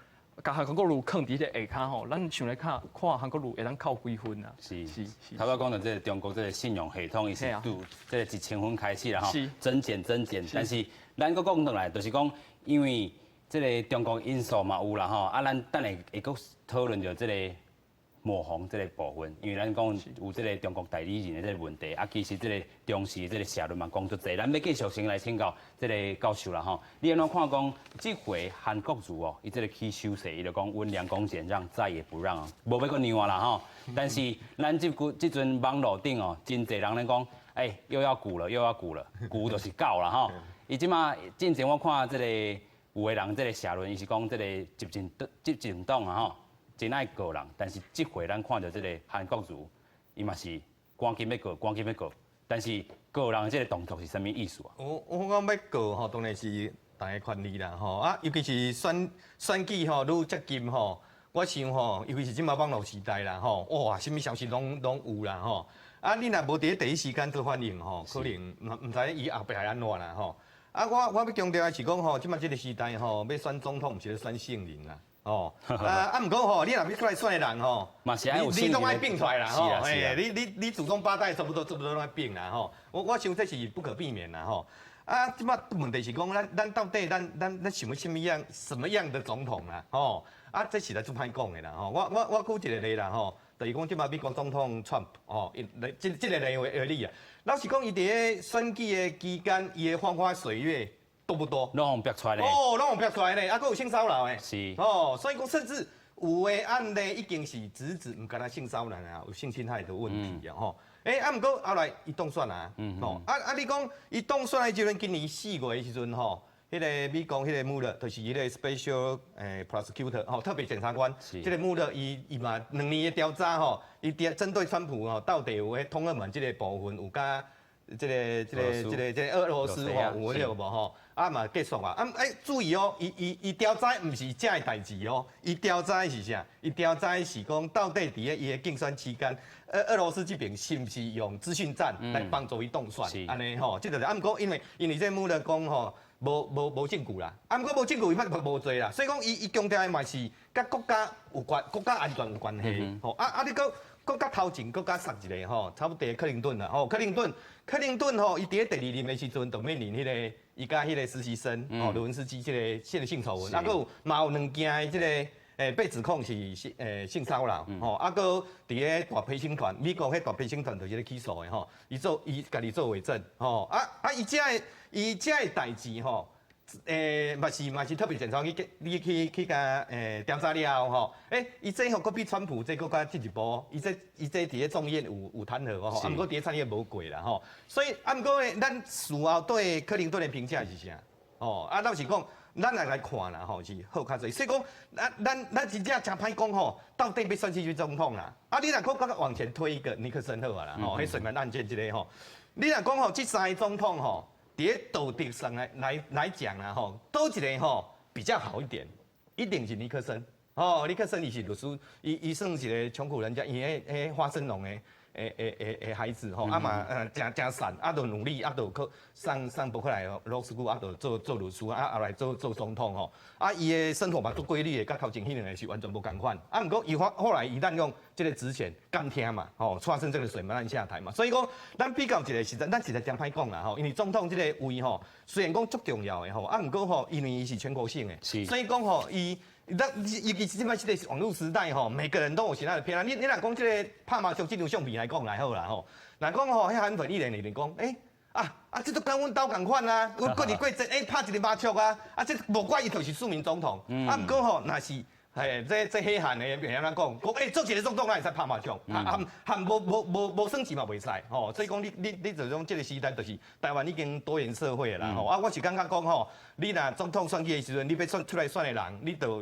共韓國瑜囥佇彼個下跤吼，咱想來看看韓國瑜會當扣幾分啊？是是。頭先講到這個中國這個信用系統，伊是對這個1000分開始啦吼，增減增減，但是咱閣講轉來，就是講因為這個中國因素嘛有啦吼，啊，咱等下會閣討論著這個抹紅這個部分，因為咱講有這個中國代理人的這個問題，啊，其實這個中時這個社論嘛講足濟，咱欲繼續先來請教這個教授啦吼，你按怎看講這回韓國瑜哦，伊這個起手勢，伊就講溫良恭儉讓，再也不讓啊，無欲閣讓啊啦吼，但是咱這久這陣網路頂哦，真濟人咧講，欸，又要蠱了，又要蠱了，蠱就是告啦吼，伊這馬進前我看這個有的人這個社論，伊是講這個執政黨啊吼，真愛告人，但是這回咱看著這個韓國瑜，伊嘛是趕緊欲告，趕緊欲告，但是告人這個動作是啥物意思啊？我講欲告吼，當然是大家權利啦吼啊，尤其是選舉吼，愈接近吼，我想吼，尤其是這馬網路時代啦吼，哇，啥物消息攏有啦吼。啊，你若無佇咧第一時間做反應吼，可能毋知伊後壁會按怎啦吼。啊，我欲強調的是講吼，這馬這個時代吼，欲選總統毋是咧選聖人啦。哦，啊啊，毋過吼，你若欲出來選的人吼，你攏愛變出來啦吼，嘿，你祖宗八代差不多攏愛變啦吼。我想這是不可避免啦吼。啊，這馬問題是講，咱到底咱想欲啥物樣什麼樣的總統啦？吼，啊，這實在足歹講的啦吼。我舉一個例啦吼，就是講這馬美國總統川普吼，這個例為例啊。老實講，伊佇咧選舉的期間，伊的風花雪月多不多？攏予逼出來咧。哦，攏予逼出來咧，啊，閣有性騷擾的。哦，所以講，甚至有的案例已經是直指毋干焦性騷擾啊，有性侵害的問題啊，吼。欸，啊，毋過後來伊當選啊，吼，啊啊，你講伊當選的時陣，今年4月的時陣吼，彼個美國彼個穆勒，就是彼個 special prosecutor 吼，特別檢察官，這個穆勒伊嘛2年的調查吼，伊調針對川普吼，到底有彼通俄門這個部分有佮這個俄羅斯吼有彼個無吼？啊嘛結束啊！啊欸，注意哦，伊調查毋是這个代誌哦，伊調查的是啥？伊調查的是講到底佇咧伊的競選期間，俄羅斯這邊是毋是用資訊戰來幫助伊當選？按呢吼，這個是啊，毋過因為這穆勒講吼，無證據啦，啊，毋過無證據伊嘛無罪啦，所以講伊強調的嘛是佮國家有關、國家安全有關係吼。啊啊，你閣閣較頭前閣較實一個吼，差不多克林頓啦吼，克林頓吼，伊佇咧第二任的時陣就面臨彼個伊佮彼個實習生吼，魯文斯基這個性醜聞，啊，閣有嘛有兩件的這個被指控是性騷擾吼，啊，閣佇咧大陪審團，美國彼大陪審團就是咧起訴的吼，伊家己做偽證吼，啊啊，伊這个代誌吼，嘛是特別檢察去你去共調查了後吼，欸，伊這吼閣比川普這閣較進一步，伊這佇咧眾議院有彈劾吼，啊，毋過佇咧參議院無過啦吼，所以啊，毋過呢，咱事後對克林頓的評價是啥？吼，啊，老實講，咱來看啦吼，是好較濟。所以講，咱真正誠歹講吼，到底欲選啥物總統啦？啊，你若閣閣往前推一個尼克森好啊啦，吼，彼水門案件這個吼，你若講吼，這三个總統吼，佇咧道德上來講啦吼，佗一個吼比較好一點，一定是尼克森。哦，尼克森伊是律師，伊算一個窮苦人家，伊彼花生農的孩子吼，啊嘛誠誠善，啊就努力，啊就去上伯克萊 law school，啊就做律師，啊後來做總統吼，啊伊的生活嘛足規律的，佮頭前彼兩个是完全無仝款。啊毋過伊後來伊濫用這個職權監聽嘛，吼，發生這個水門案下台嘛，所以講咱比較一個實在，咱實在誠歹講啦吼，因為總統這個位吼，雖然講足重要的吼，啊毋過吼，因為伊是全國性的，所以講吼伊。咱尤其是這擺這個網路時代吼，每個人都有其他的偏啊。你若講這個拍麻將這張相片來講來好啦吼，若講吼，彼韓粉一連連講，欸啊啊，這都佮阮兜仝款啊，阮過日過節欸拍一個麻將啊，啊這無怪伊就是庶民總統。啊毋過吼，若是嘿這黑韓的會按怎講？講欸做一個總統哪會使拍麻將？啊含無算錢嘛袂使吼。所以講你就講這個時代就是台灣已經多元社會啦吼。啊，我是感覺講吼，你若總統選舉的時陣，你欲選出來選的人，你就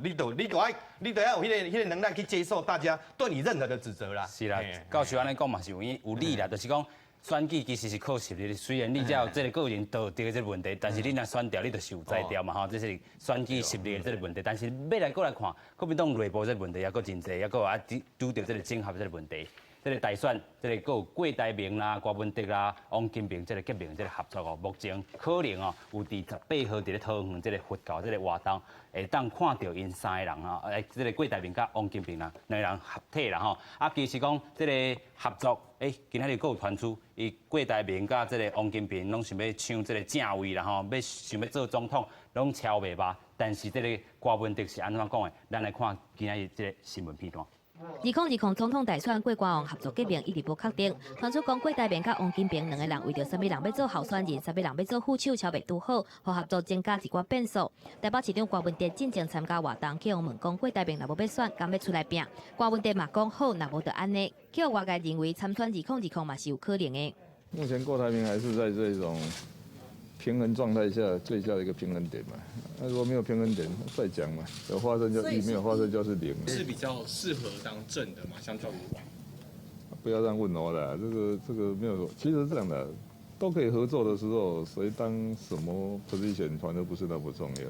愛有彼個能力去接受大家對你任何的指責啦。是啦，教授按呢講嘛是有理啦，就是講選舉其實是靠實力，雖然你才有這個個人道德的這個問題，但是你若選著，你就是有才調嘛吼，這是選舉實力的這個問題。但是欲來閣來看，國民黨內部這個問題也閣真濟，也閣有愛拄著這個整合這個問題。這个大選，這个閣有郭台銘啦、郭文德啦、王金平這个結盟這个合作哦，目前可能哦有佇18號佇咧桃園這个佛教這个活動，會當看著𪜶三个人啊，這个郭台銘佮王金平啦，兩个人合體啦吼。啊，其實講這个合作，今仔日閣有傳出，伊郭台銘佮這个王金平攏想欲搶這个正位啦吼，欲想欲做總統，攏超袂罷。但是這个郭文德是按怎講的？咱來看今仔日這个新聞片段。2020總統大選，郭郭王合作結盟一直無確定。傳出講郭台銘佮王金平兩个人為著啥物人欲做候選人，啥物人欲做副手，超袂拄好，予合作增加一寡變數。台北市長郭文德進前參加活動，去予問講郭台銘若無欲選，敢欲出來拚？郭文德嘛講好，若無就按呢。去予外界認為參選2020嘛是有可能的。目前郭台銘還是在這種平衡狀態下最佳的一個平衡點嘛。那如果沒有平衡點，再講嘛。有發生就一，沒有發生就是零。是比較適合當正的嘛？相較於王。不要這樣問我了，這個沒有，其實這樣的都可以合作的時候，誰當什麼 position，反正不是那麼重要。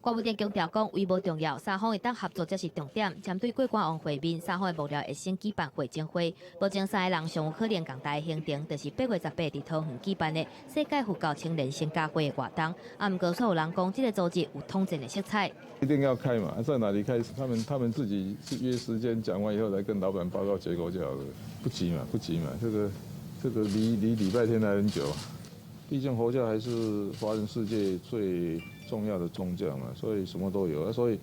郭文德強調講，位無重要，三方會當合作才是重點。針對郭郭王會面，三方的幕僚會先舉辦會前會。目前三个人上有可能仝台的行程，就是8月18佇桃園舉辦的世界佛教青年成家會的活動。啊，毋過煞有人講，這个組織有統戰的色彩。一定要開嘛？在哪裡開？他們自己約時間講完以後，來跟老闆報告結果就好了。不急嘛，不急嘛。這個離禮拜天還很久。畢竟佛教還是華人世界最重要的宗教嘛，所以什麼都有。所以，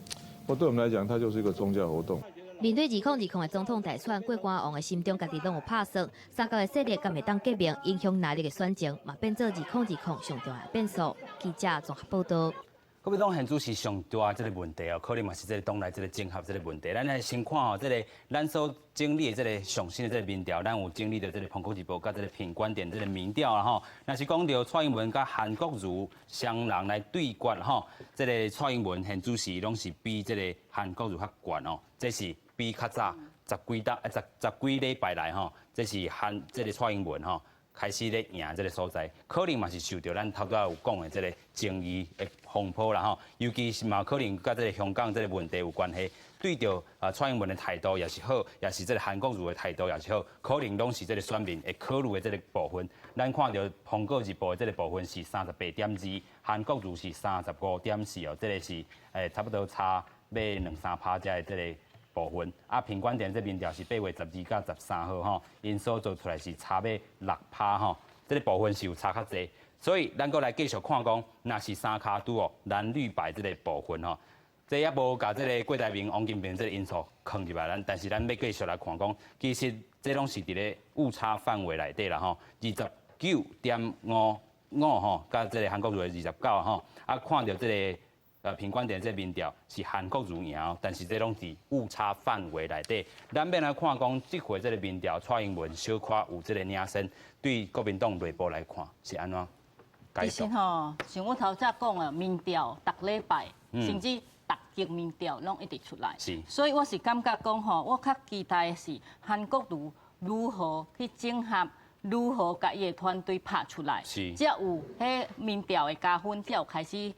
不過對我們來講，它就是一個宗教活動。面對2020的總統大選，郭郭王的心中家己攏有拍算，三角的勢力敢會當結盟，影響哪裡的選情，嘛變做2020上重要的變數。記者綜合報道。國民黨現主是上大這个問題哦，可能嘛是這个黨內這个整合這个問題。咱來先看哦，這个咱所整理的這个上新的這个民調，咱有整理著這个《蘋果日報》佮這个品觀點這个民調啦吼。若是講著蔡英文佮韓國瑜雙人來對決吼，這个蔡英文現主時攏是比這个韓國瑜較懸哦，這是比較早十幾冬十幾禮拜來吼，這是韓這个蔡英文吼開始咧贏這个所在，可能嘛是受著咱頭拄仔有講的這个爭議的風波啦吼，尤其是嘛可能佮這个香港這个問題有關係，對著啊蔡英文的態度也是好，也是這个韓國瑜的態度也是好，可能攏是這个選民會考慮的這个部分。咱看著《蘋果日報》的這个部分是38.2，韓國瑜是35.4哦，這个是差不多差欲兩三趴才的這个部分。啊，品觀點這民調是8月12佮13號吼，𪜶所做出來是差欲6趴吼，這个部分是有差較濟，所以咱閣來繼續看講，若是三跤拄哦，藍綠白這个部分吼，這猶無共這个郭台銘、王金平這个因素囥入來，咱但是咱欲繼續來看講，其實這攏是佇咧誤差範圍內底啦吼，29.55吼，佮這个韓國瑜的29吼，啊，看著這个品觀點這民調是韓國瑜贏，但是這攏佇誤差範圍內底。咱欲來看講，這回這个民調蔡英文小可有這个領先，對國民黨內部來看是按怎？其實吼，像我頭才講的，民調逐禮拜，甚至逐間民調攏一直出來。所以我是感覺講吼，我較期待的是韓國瑜如何去整合，如何共伊的團隊拍出來，才有彼民調的加分，才有開始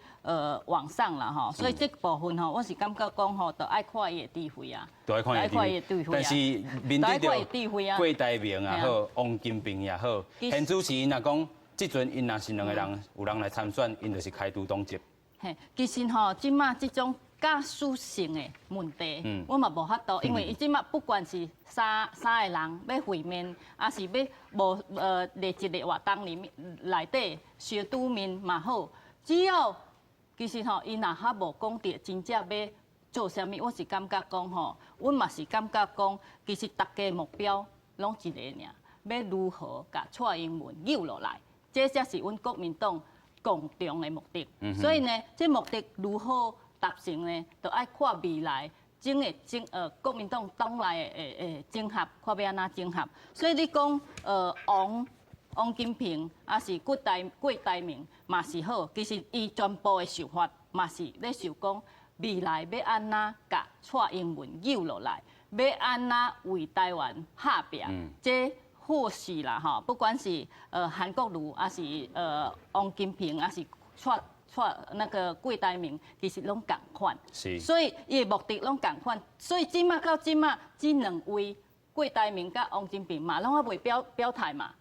往上啦吼。所以這部分吼，我是感覺講吼，著愛看伊的智慧啊，著愛看伊的智慧。但是面對著郭台銘也好，王金平也好，現主時𪜶若講，這陣𪜶若是兩個人有人來參選，𪜶就是開除黨籍。嘿，其實吼，這馬這種假屬性的問題，我嘛無法度，因為伊這馬不管是三個人欲會面，抑是欲無佇一个活動裡面內底相拄面嘛好，只要其實吼，伊若還無講著真正欲做啥物，我是感覺講吼，阮嘛是感覺講，其實逐家目標攏一个爾，欲如何共蔡英文扭落來，這才是阮國民黨共同的目的。所以呢，這目的如何達成呢？就愛看未來整個整國民黨黨內的整合，看欲按怎整合。所以你講王金平，抑是郭台銘嘛是好，其實伊全部的想法嘛是咧想講未來欲按怎共蔡英文扭落來，欲按怎為台灣拍拚，這或許啦吼，不管是韓國瑜，抑是王金平，抑是蔡那個郭台銘，其實攏仝款，所以伊的目的攏仝款，所以這馬到這馬，這兩位郭台銘佮王金平嘛，攏還未表表態嘛，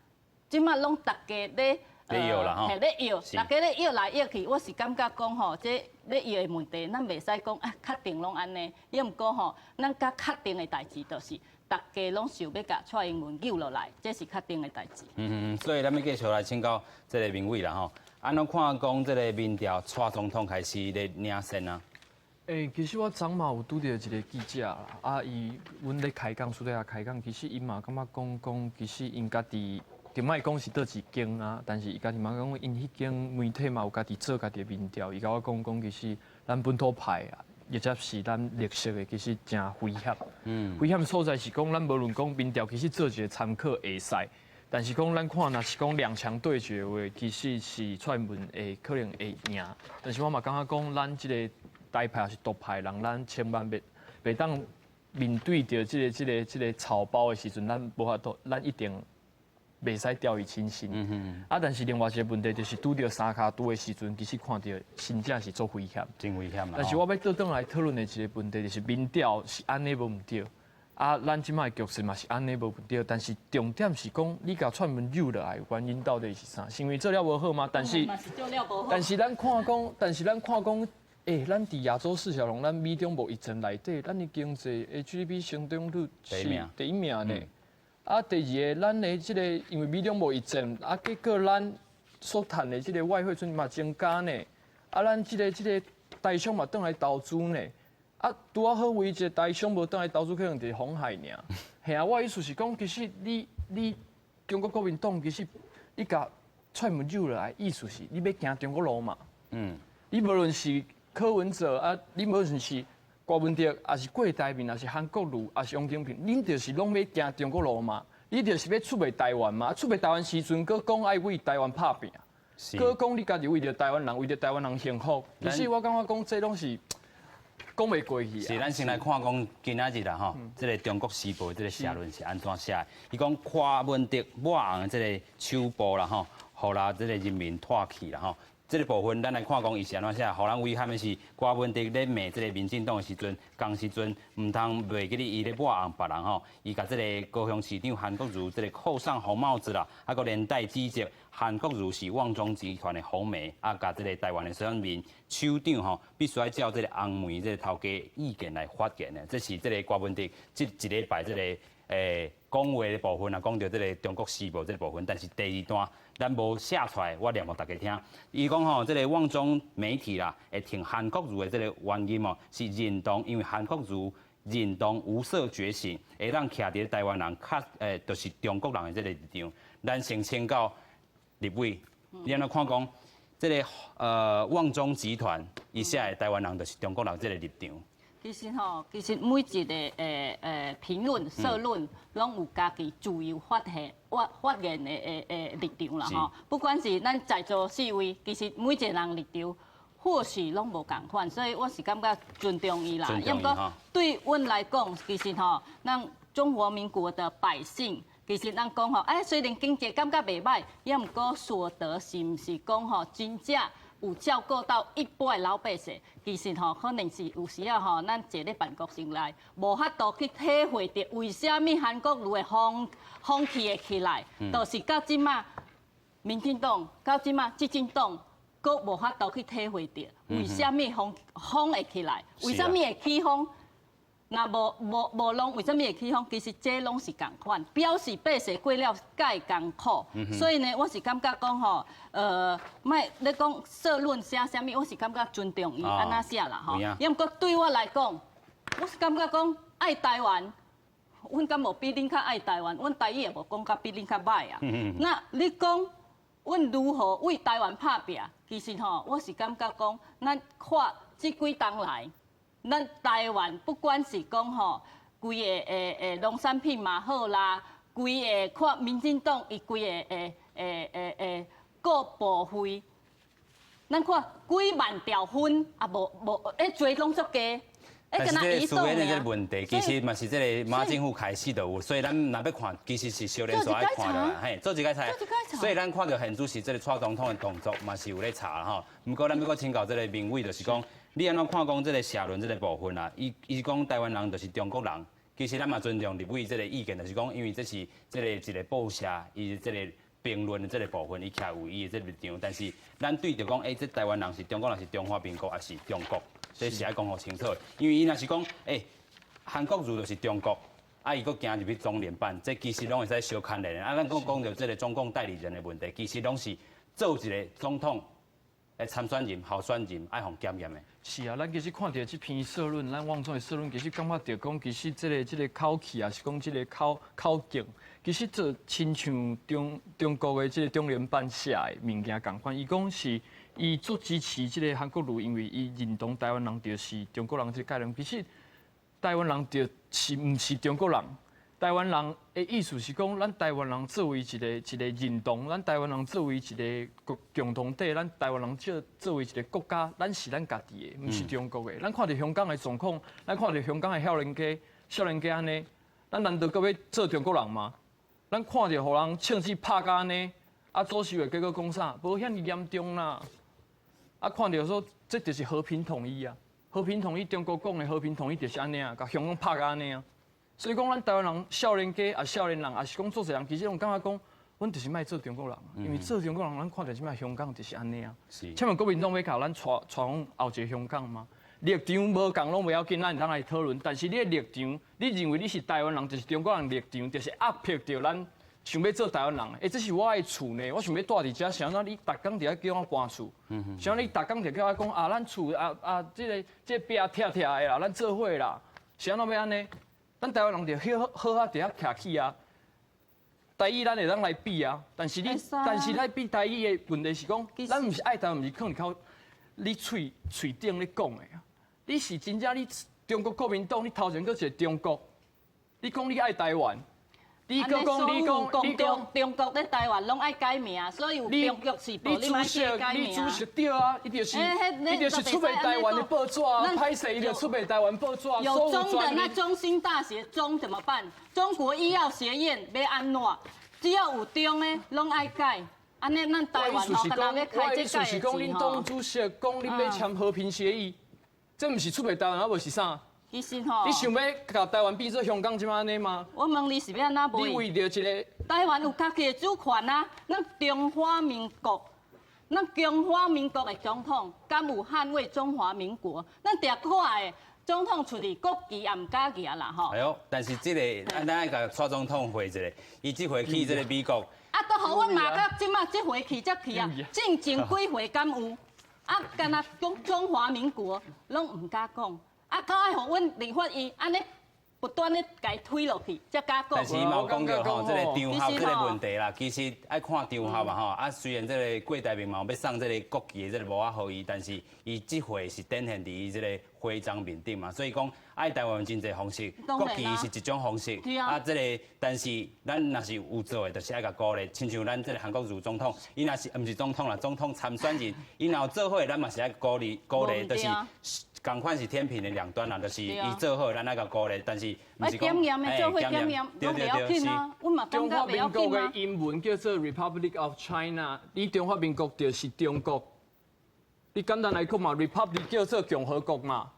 這馬攏逐家咧咧搖啦吼，嘿咧搖，逐家咧搖來搖去，我是感覺講吼，這咧搖的問題，咱袂使講啊，確定攏按呢，抑毋過吼，咱較確定的代誌就是，逐家攏想欲共蔡英文救落來，這是確定的代誌。嗯嗯，所以咱欲繼續來請教這个明偉啦吼，按怎看講這个民調蔡總統開始咧領先啊？欸，其實我昨嘛有拄著一个記者啦，啊，伊阮咧開講，私底下開講，其實伊嘛感覺講講，其實𪜶家己，就莫講是佗一間啊，但是伊家己嘛講，𪜶彼間媒體嘛有家己做家己的民調，伊共我講講，其實咱本土派啊，或者是咱綠色的，其實誠危險。危險所在是講，咱無論講民調，其實做一个參考會使，但是講咱看，若是講兩強對決的話，其實是蔡英文會可能會贏。但是我嘛感覺講，咱這个台派抑是獨派人，咱千萬袂袂當面對著這个草包的時陣，咱無法度，咱一定袂使掉以輕心。啊，但是另外一个問題就是拄著三跤拄的時陣，其實看著真正是足危險。真危險。但是我欲倒轉來討論的一个問題，就是民調是按呢無毋對，啊，咱這擺的局勢嘛是按呢無毋對，但是重點是講，你共蔡英文扭落來，原因到底是啥？是因為做了無好嗎？但是，但是咱看講，但是咱看講。欸，咱佇亞洲四小龍，咱美中貿易戰內底，咱的經濟的 GDP 成長率是第一名呢。啊，第二个，咱的這个因為美中貿易戰，啊，結果咱所趁的這个外匯存底嘛增加呢。啊，咱這个台商嘛轉來投資呢。啊，拄仔好唯一一个台商無轉來投資，可能就是鴻海爾。嘿啊，我的意思是講，其實你中國國民黨其實你共蔡英文扭落來，意思是你欲行中國路嘛？你無論是柯文哲啊，你無論是郭文哲，抑是郭台銘，抑是韓國瑜，抑是王金平，恁就是攏欲行中國路嘛？你就是欲出賣台灣嘛？出賣台灣時陣，閣講愛為台灣拍拚，閣講你家己為著台灣人，為著台灣人幸福。其實我感覺講這攏是講袂過去。是，咱先來看講今仔日啦吼，這个中國時報這个社論是按怎寫的？伊講柯文哲抹紅的這个手部啦吼，予啦這个人民唾棄啦吼。這个部分，咱來看講伊是按怎寫，予人遺憾的是，柯文哲咧罵這个民進黨的時陣，仝時陣毋通袂記得伊咧抹紅別人吼，伊共這个高雄市長韓國瑜這个扣上紅帽子啦，啊，閣連帶指責韓國瑜是旺中集團的紅媒，啊，共這个台灣的選民首長吼，必須愛照這个紅媒這个頭家意見來發言的，這是這个柯文哲這一禮拜這个講話的部分啊，講著這个中國時報這个部分，但是第二段咱無寫出來，我念予大家聽。伊講吼，這个旺中媒體啦，會挺韓國瑜的這个原因哦，是認同，因為韓國瑜認同無色覺醒，會當徛佇台灣人較就是中國人的這个立場。咱先請教立委，你按怎看講這个旺中集團伊寫的台灣人就是中國人這个立場？其實吼，其實每一个評論、社論，攏有家己自由發現、發發言的立場啦吼。不管是咱在座四位，其實每一个人立場或許攏無仝款，所以我是感覺尊重伊啦。因為對阮來講，其實吼，咱中華民國的百姓，其實咱講吼，哎，雖然經濟感覺袂䆀，也毋過所得是毋是講吼真正有照顧到一般的老百姓，其實吼可能是有時仔吼，咱坐咧辦公室內，無法度去體會著為啥物韓國瑜的風風氣會起來，就是到這馬民進黨，到這馬執政黨，閣無法度去體會著為啥物風風會起來，為啥物會起風？若無無無攏為啥物會起風？其實這攏是仝款，表示百姓過了蓋艱苦。所以呢，我是感覺講吼，莫咧講社論寫啥物，我是感覺尊重伊按怎寫啦吼。抑毋過對我來講，我是感覺講愛台灣，阮敢無比恁較愛台灣？阮台語也無講甲比恁較䆀啊。那你講阮如何為台灣拍拚？其實吼，我是感覺講，咱看這幾冬來。咱台灣不管是講吼，規个農產品嘛好啦，規个看民進黨伊規个各部會，咱看幾萬條分啊，無無濟攏足低。但是這个輸的這个問題，其實嘛是這個馬政府開始就有，所以咱若欲看，其實是相連續愛看的，嘿，做一個菜。所以咱看著現主時這个蔡總統的動作嘛是有咧查吼。毋過咱欲閣請教這个明偉，就是講，你按怎看講這个社論這个部分啊？伊伊講台灣人就是中國人，其實咱嘛尊重立委這個意見，就是講，因為這是這個一個報社伊這個評論的這個部分，伊徛有伊的這個立場。但是咱對著講，這台灣人是中國人是中華民國抑是中國，這是愛講予清楚的。因為伊若是講，韓國瑜就是中國，啊，伊閣行入去中聯辦，這其實攏會使相牽連的。啊，咱講講著這個中共代理人的問題，其實攏是做一個總統的參選人、候選人愛予檢驗的。是啊，咱其實看著這篇社論，咱網上的社論，其實感覺著講，其實這個口氣啊，是講這個口徑，其實就親像中國的這個中聯辦寫的物件仝款。伊講是伊足支持這個韓國瑜，因為伊認同台灣人就是中國人這個概念。其實台灣人就是毋是中國人？台灣人的意思是講，咱台灣人作為一個認同，咱台灣人作為一個共同體，咱台灣人作為一個國家，咱是咱家己的，毋是中國的。咱看著香港的狀況，咱看著香港的少年家，少年家按呢，咱難道閣欲做中國人嗎？咱看著予人槍支拍甲按呢，啊，左手的結果講啥？無遐爾嚴重啦。啊，看著說，這就是和平統一啊！和平統一，中國講的和平統一就是按呢啊，共香港拍甲按呢啊。所以講，咱台灣人少年家啊，少年人，抑是講足濟人，其實攏感覺講，阮就是莫做中國人，因為做中國人，咱看著這擺香港就是按呢啊。請問國民黨欲共咱帶帶往後一個香港嗎？立場無仝攏袂要緊，咱會當來討論。但是你的立場，你認為你是台灣人，就是中國人立場，就是壓迫著咱想欲做台灣人。欸，這是我的厝呢，我想欲蹛佇遮，是按怎你逐工佇遐叫我搬厝？是按怎你逐工就叫我講啊，咱厝啊啊，這個壁拆拆的啦，咱做伙啦，是按怎欲按呢？咱台灣人就好好好佇遐徛起啊，台語咱會當來比啊，但是你，但是咱比台語的問題是講，咱毋是愛台灣，毋是囥佇口你喙喙頂咧講的啊，你是真正你中國國民黨，你頭前閣一個中國，你講你愛台灣。你閣講，你講，你講，中國咧台灣攏愛改名，所以有中國時報，你嘛愛改名。你主席對啊，伊就是，伊就是出賣台灣的報紙啊，歹勢伊就出賣台灣報紙。有中的那中興大學中怎麼辦？中國醫藥學院欲按怎？只要有中的，攏愛改。按呢，咱台灣吼，敢若欲開這我意思是講，恁黨主席講恁欲簽和平協議，這毋是出賣台灣，啊無是啥？其實吼，你想欲共台灣變做香港這麼按呢嗎？我問你是欲按怎賣？你為著一個台灣有家己的主權啊！咱中華民國，咱中華民國的總統敢有捍衛中華民國？咱定看的總統出去國旗也毋敢舉啦吼。哎喲，但是這個，咱愛共蔡總統回一下，伊這回去這個美國，啊，都予阮罵到這擺這回去才去啊！進前幾回敢有？啊，敢若講中華民國，攏毋敢講。啊，閣愛予阮立法院按呢不斷咧共伊推落去，才敢講。但是伊嘛有講著吼，這個場合這個問題啦，其實愛看場合嘛吼。啊，雖然這個郭台銘嘛有欲送這個國旗的這個帽仔予伊，但是伊這回是展現佇伊這個徽章面頂嘛，所以講愛台灣真濟方式，國旗是一種方式。啊，這個但是咱若是有做的，就是愛共鼓勵。親像咱這個韓國瑜總統，伊若是毋是總統啦，總統參選人，伊若有做好的，咱嘛是愛鼓勵鼓勵，就是。仝款是天平的兩端啦，就是伊做好，咱愛共鼓勵，但是毋是講，檢驗，對對對，是。中華民國的英文叫做 Republic of China，你中華民國就是中國。你簡單來講嘛，Republic 叫做共和國嘛。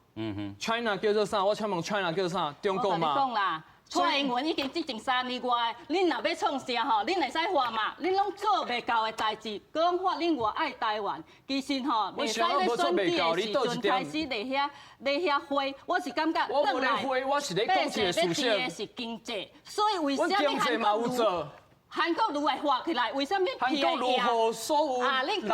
China 叫做啥？我請問 China 叫做啥？中國嘛。蔡英文已經執政3年外，恁若欲創啥吼？恁會使發嘛？恁攏做袂到的代誌，講發恁偌愛台灣，其實吼，袂使咧選舉的時陣開始咧遐花，我是感覺我無咧花，我是咧講一個事實。的是經濟，所以為啥物韓國瑜？韓國瑜會發起來，為啥物？韓國瑜予所有啊，恁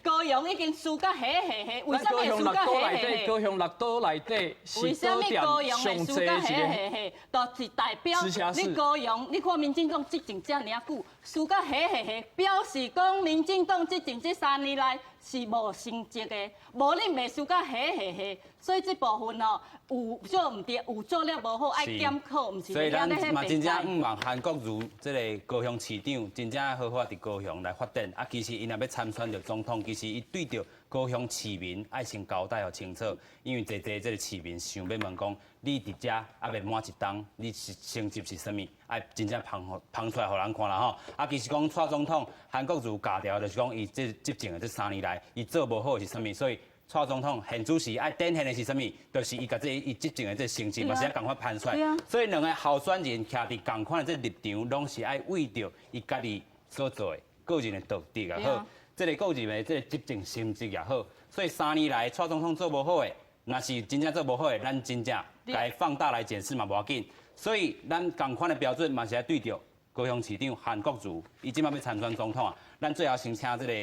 高雄已經輸甲彼彼彼，為啥物輸甲彼彼彼？高雄六都內底為啥物高雄會輸甲彼彼彼？就是代表你高雄，你看民進黨執政遮爾久，輸甲彼彼彼，表示講民進黨執政這3年來是無成績的，無恁袂輸甲彼彼彼，所以這部分哦，有做毋對，有做了無好，愛檢討，毋是所以咱嘛真正向望韓國瑜這個高雄市長真正好好佇高雄來發展。啊，其實伊若欲參選著總統，其實伊對著高雄市民愛先交代予清楚，因為濟濟這個市民想欲問講，你佇遮猶未滿一冬，你是成績是啥物？愛真正芳芳出來予人看啦吼。啊，其實講蔡總統韓國瑜咬牢，就是講伊這執政的這3年來，伊做無好是啥物？所以蔡總統現主時愛展現的是啥物？就是伊共這伊執政的這個成績嘛，是愛仝款攀出來。所以兩个候選人徛佇仝款的這個立場，攏是愛為著伊家己所做的個人的道德也好，這个個人的這个執政成績也好。所以3年來蔡總統做無好的，若是真正做無好的，咱真正共放大來檢視嘛無要緊。所以咱仝款的標準嘛是愛對著高雄市長韓國瑜，伊這擺欲參選總統啊。咱最後先請這個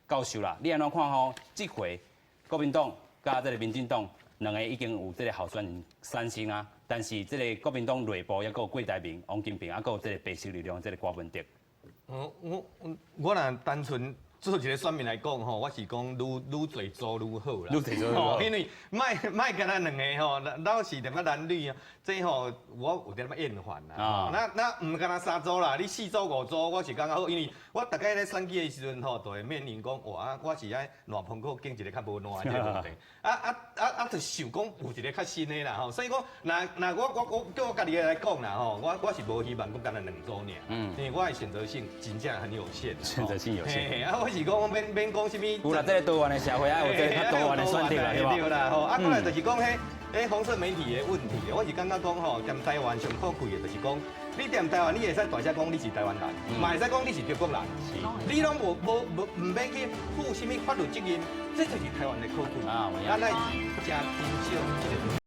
教授啦，你按怎看吼？這回國民黨佮這个民進黨兩个已經有這个候選人產生啊，但是這个國民黨內部猶閣有郭台銘、王金平，猶閣有這个白色力量這个郭文德。我若單純做一个選民來講吼，我是講愈愈濟組愈好啦。愈濟組愈好。因為莫莫干焦兩个吼，老是踮仔藍綠啊，這吼我有點仔厭煩啦。那那毋干焦三組啦，你四組五組，我是感覺好，因為我逐擺咧選舉的時陣吼，就會面臨講哇，我是愛爛飯閣揀一个較無爛的這个問題。啊啊啊啊！就想講有一个較新的啦吼，所以講，若若我我我叫我家己來講啦吼，我我是無希望講干焦兩組爾，因為我的選擇性真正很有限。選擇性有限。啊，我是講免免講啥物。有啦，這个多元的社會愛有這个較多元的選擇啦，對吧？對啦，吼，啊，過來就是講彼彼紅色媒體的問題，我是感覺講吼，踮台灣上可貴的就是講，你踮台灣，你會使大聲講你是台灣人，嘛會使講你是中國人，你攏無無無毋免去負啥物法律責任，這就是台灣的可貴。咱愛誠珍惜這个。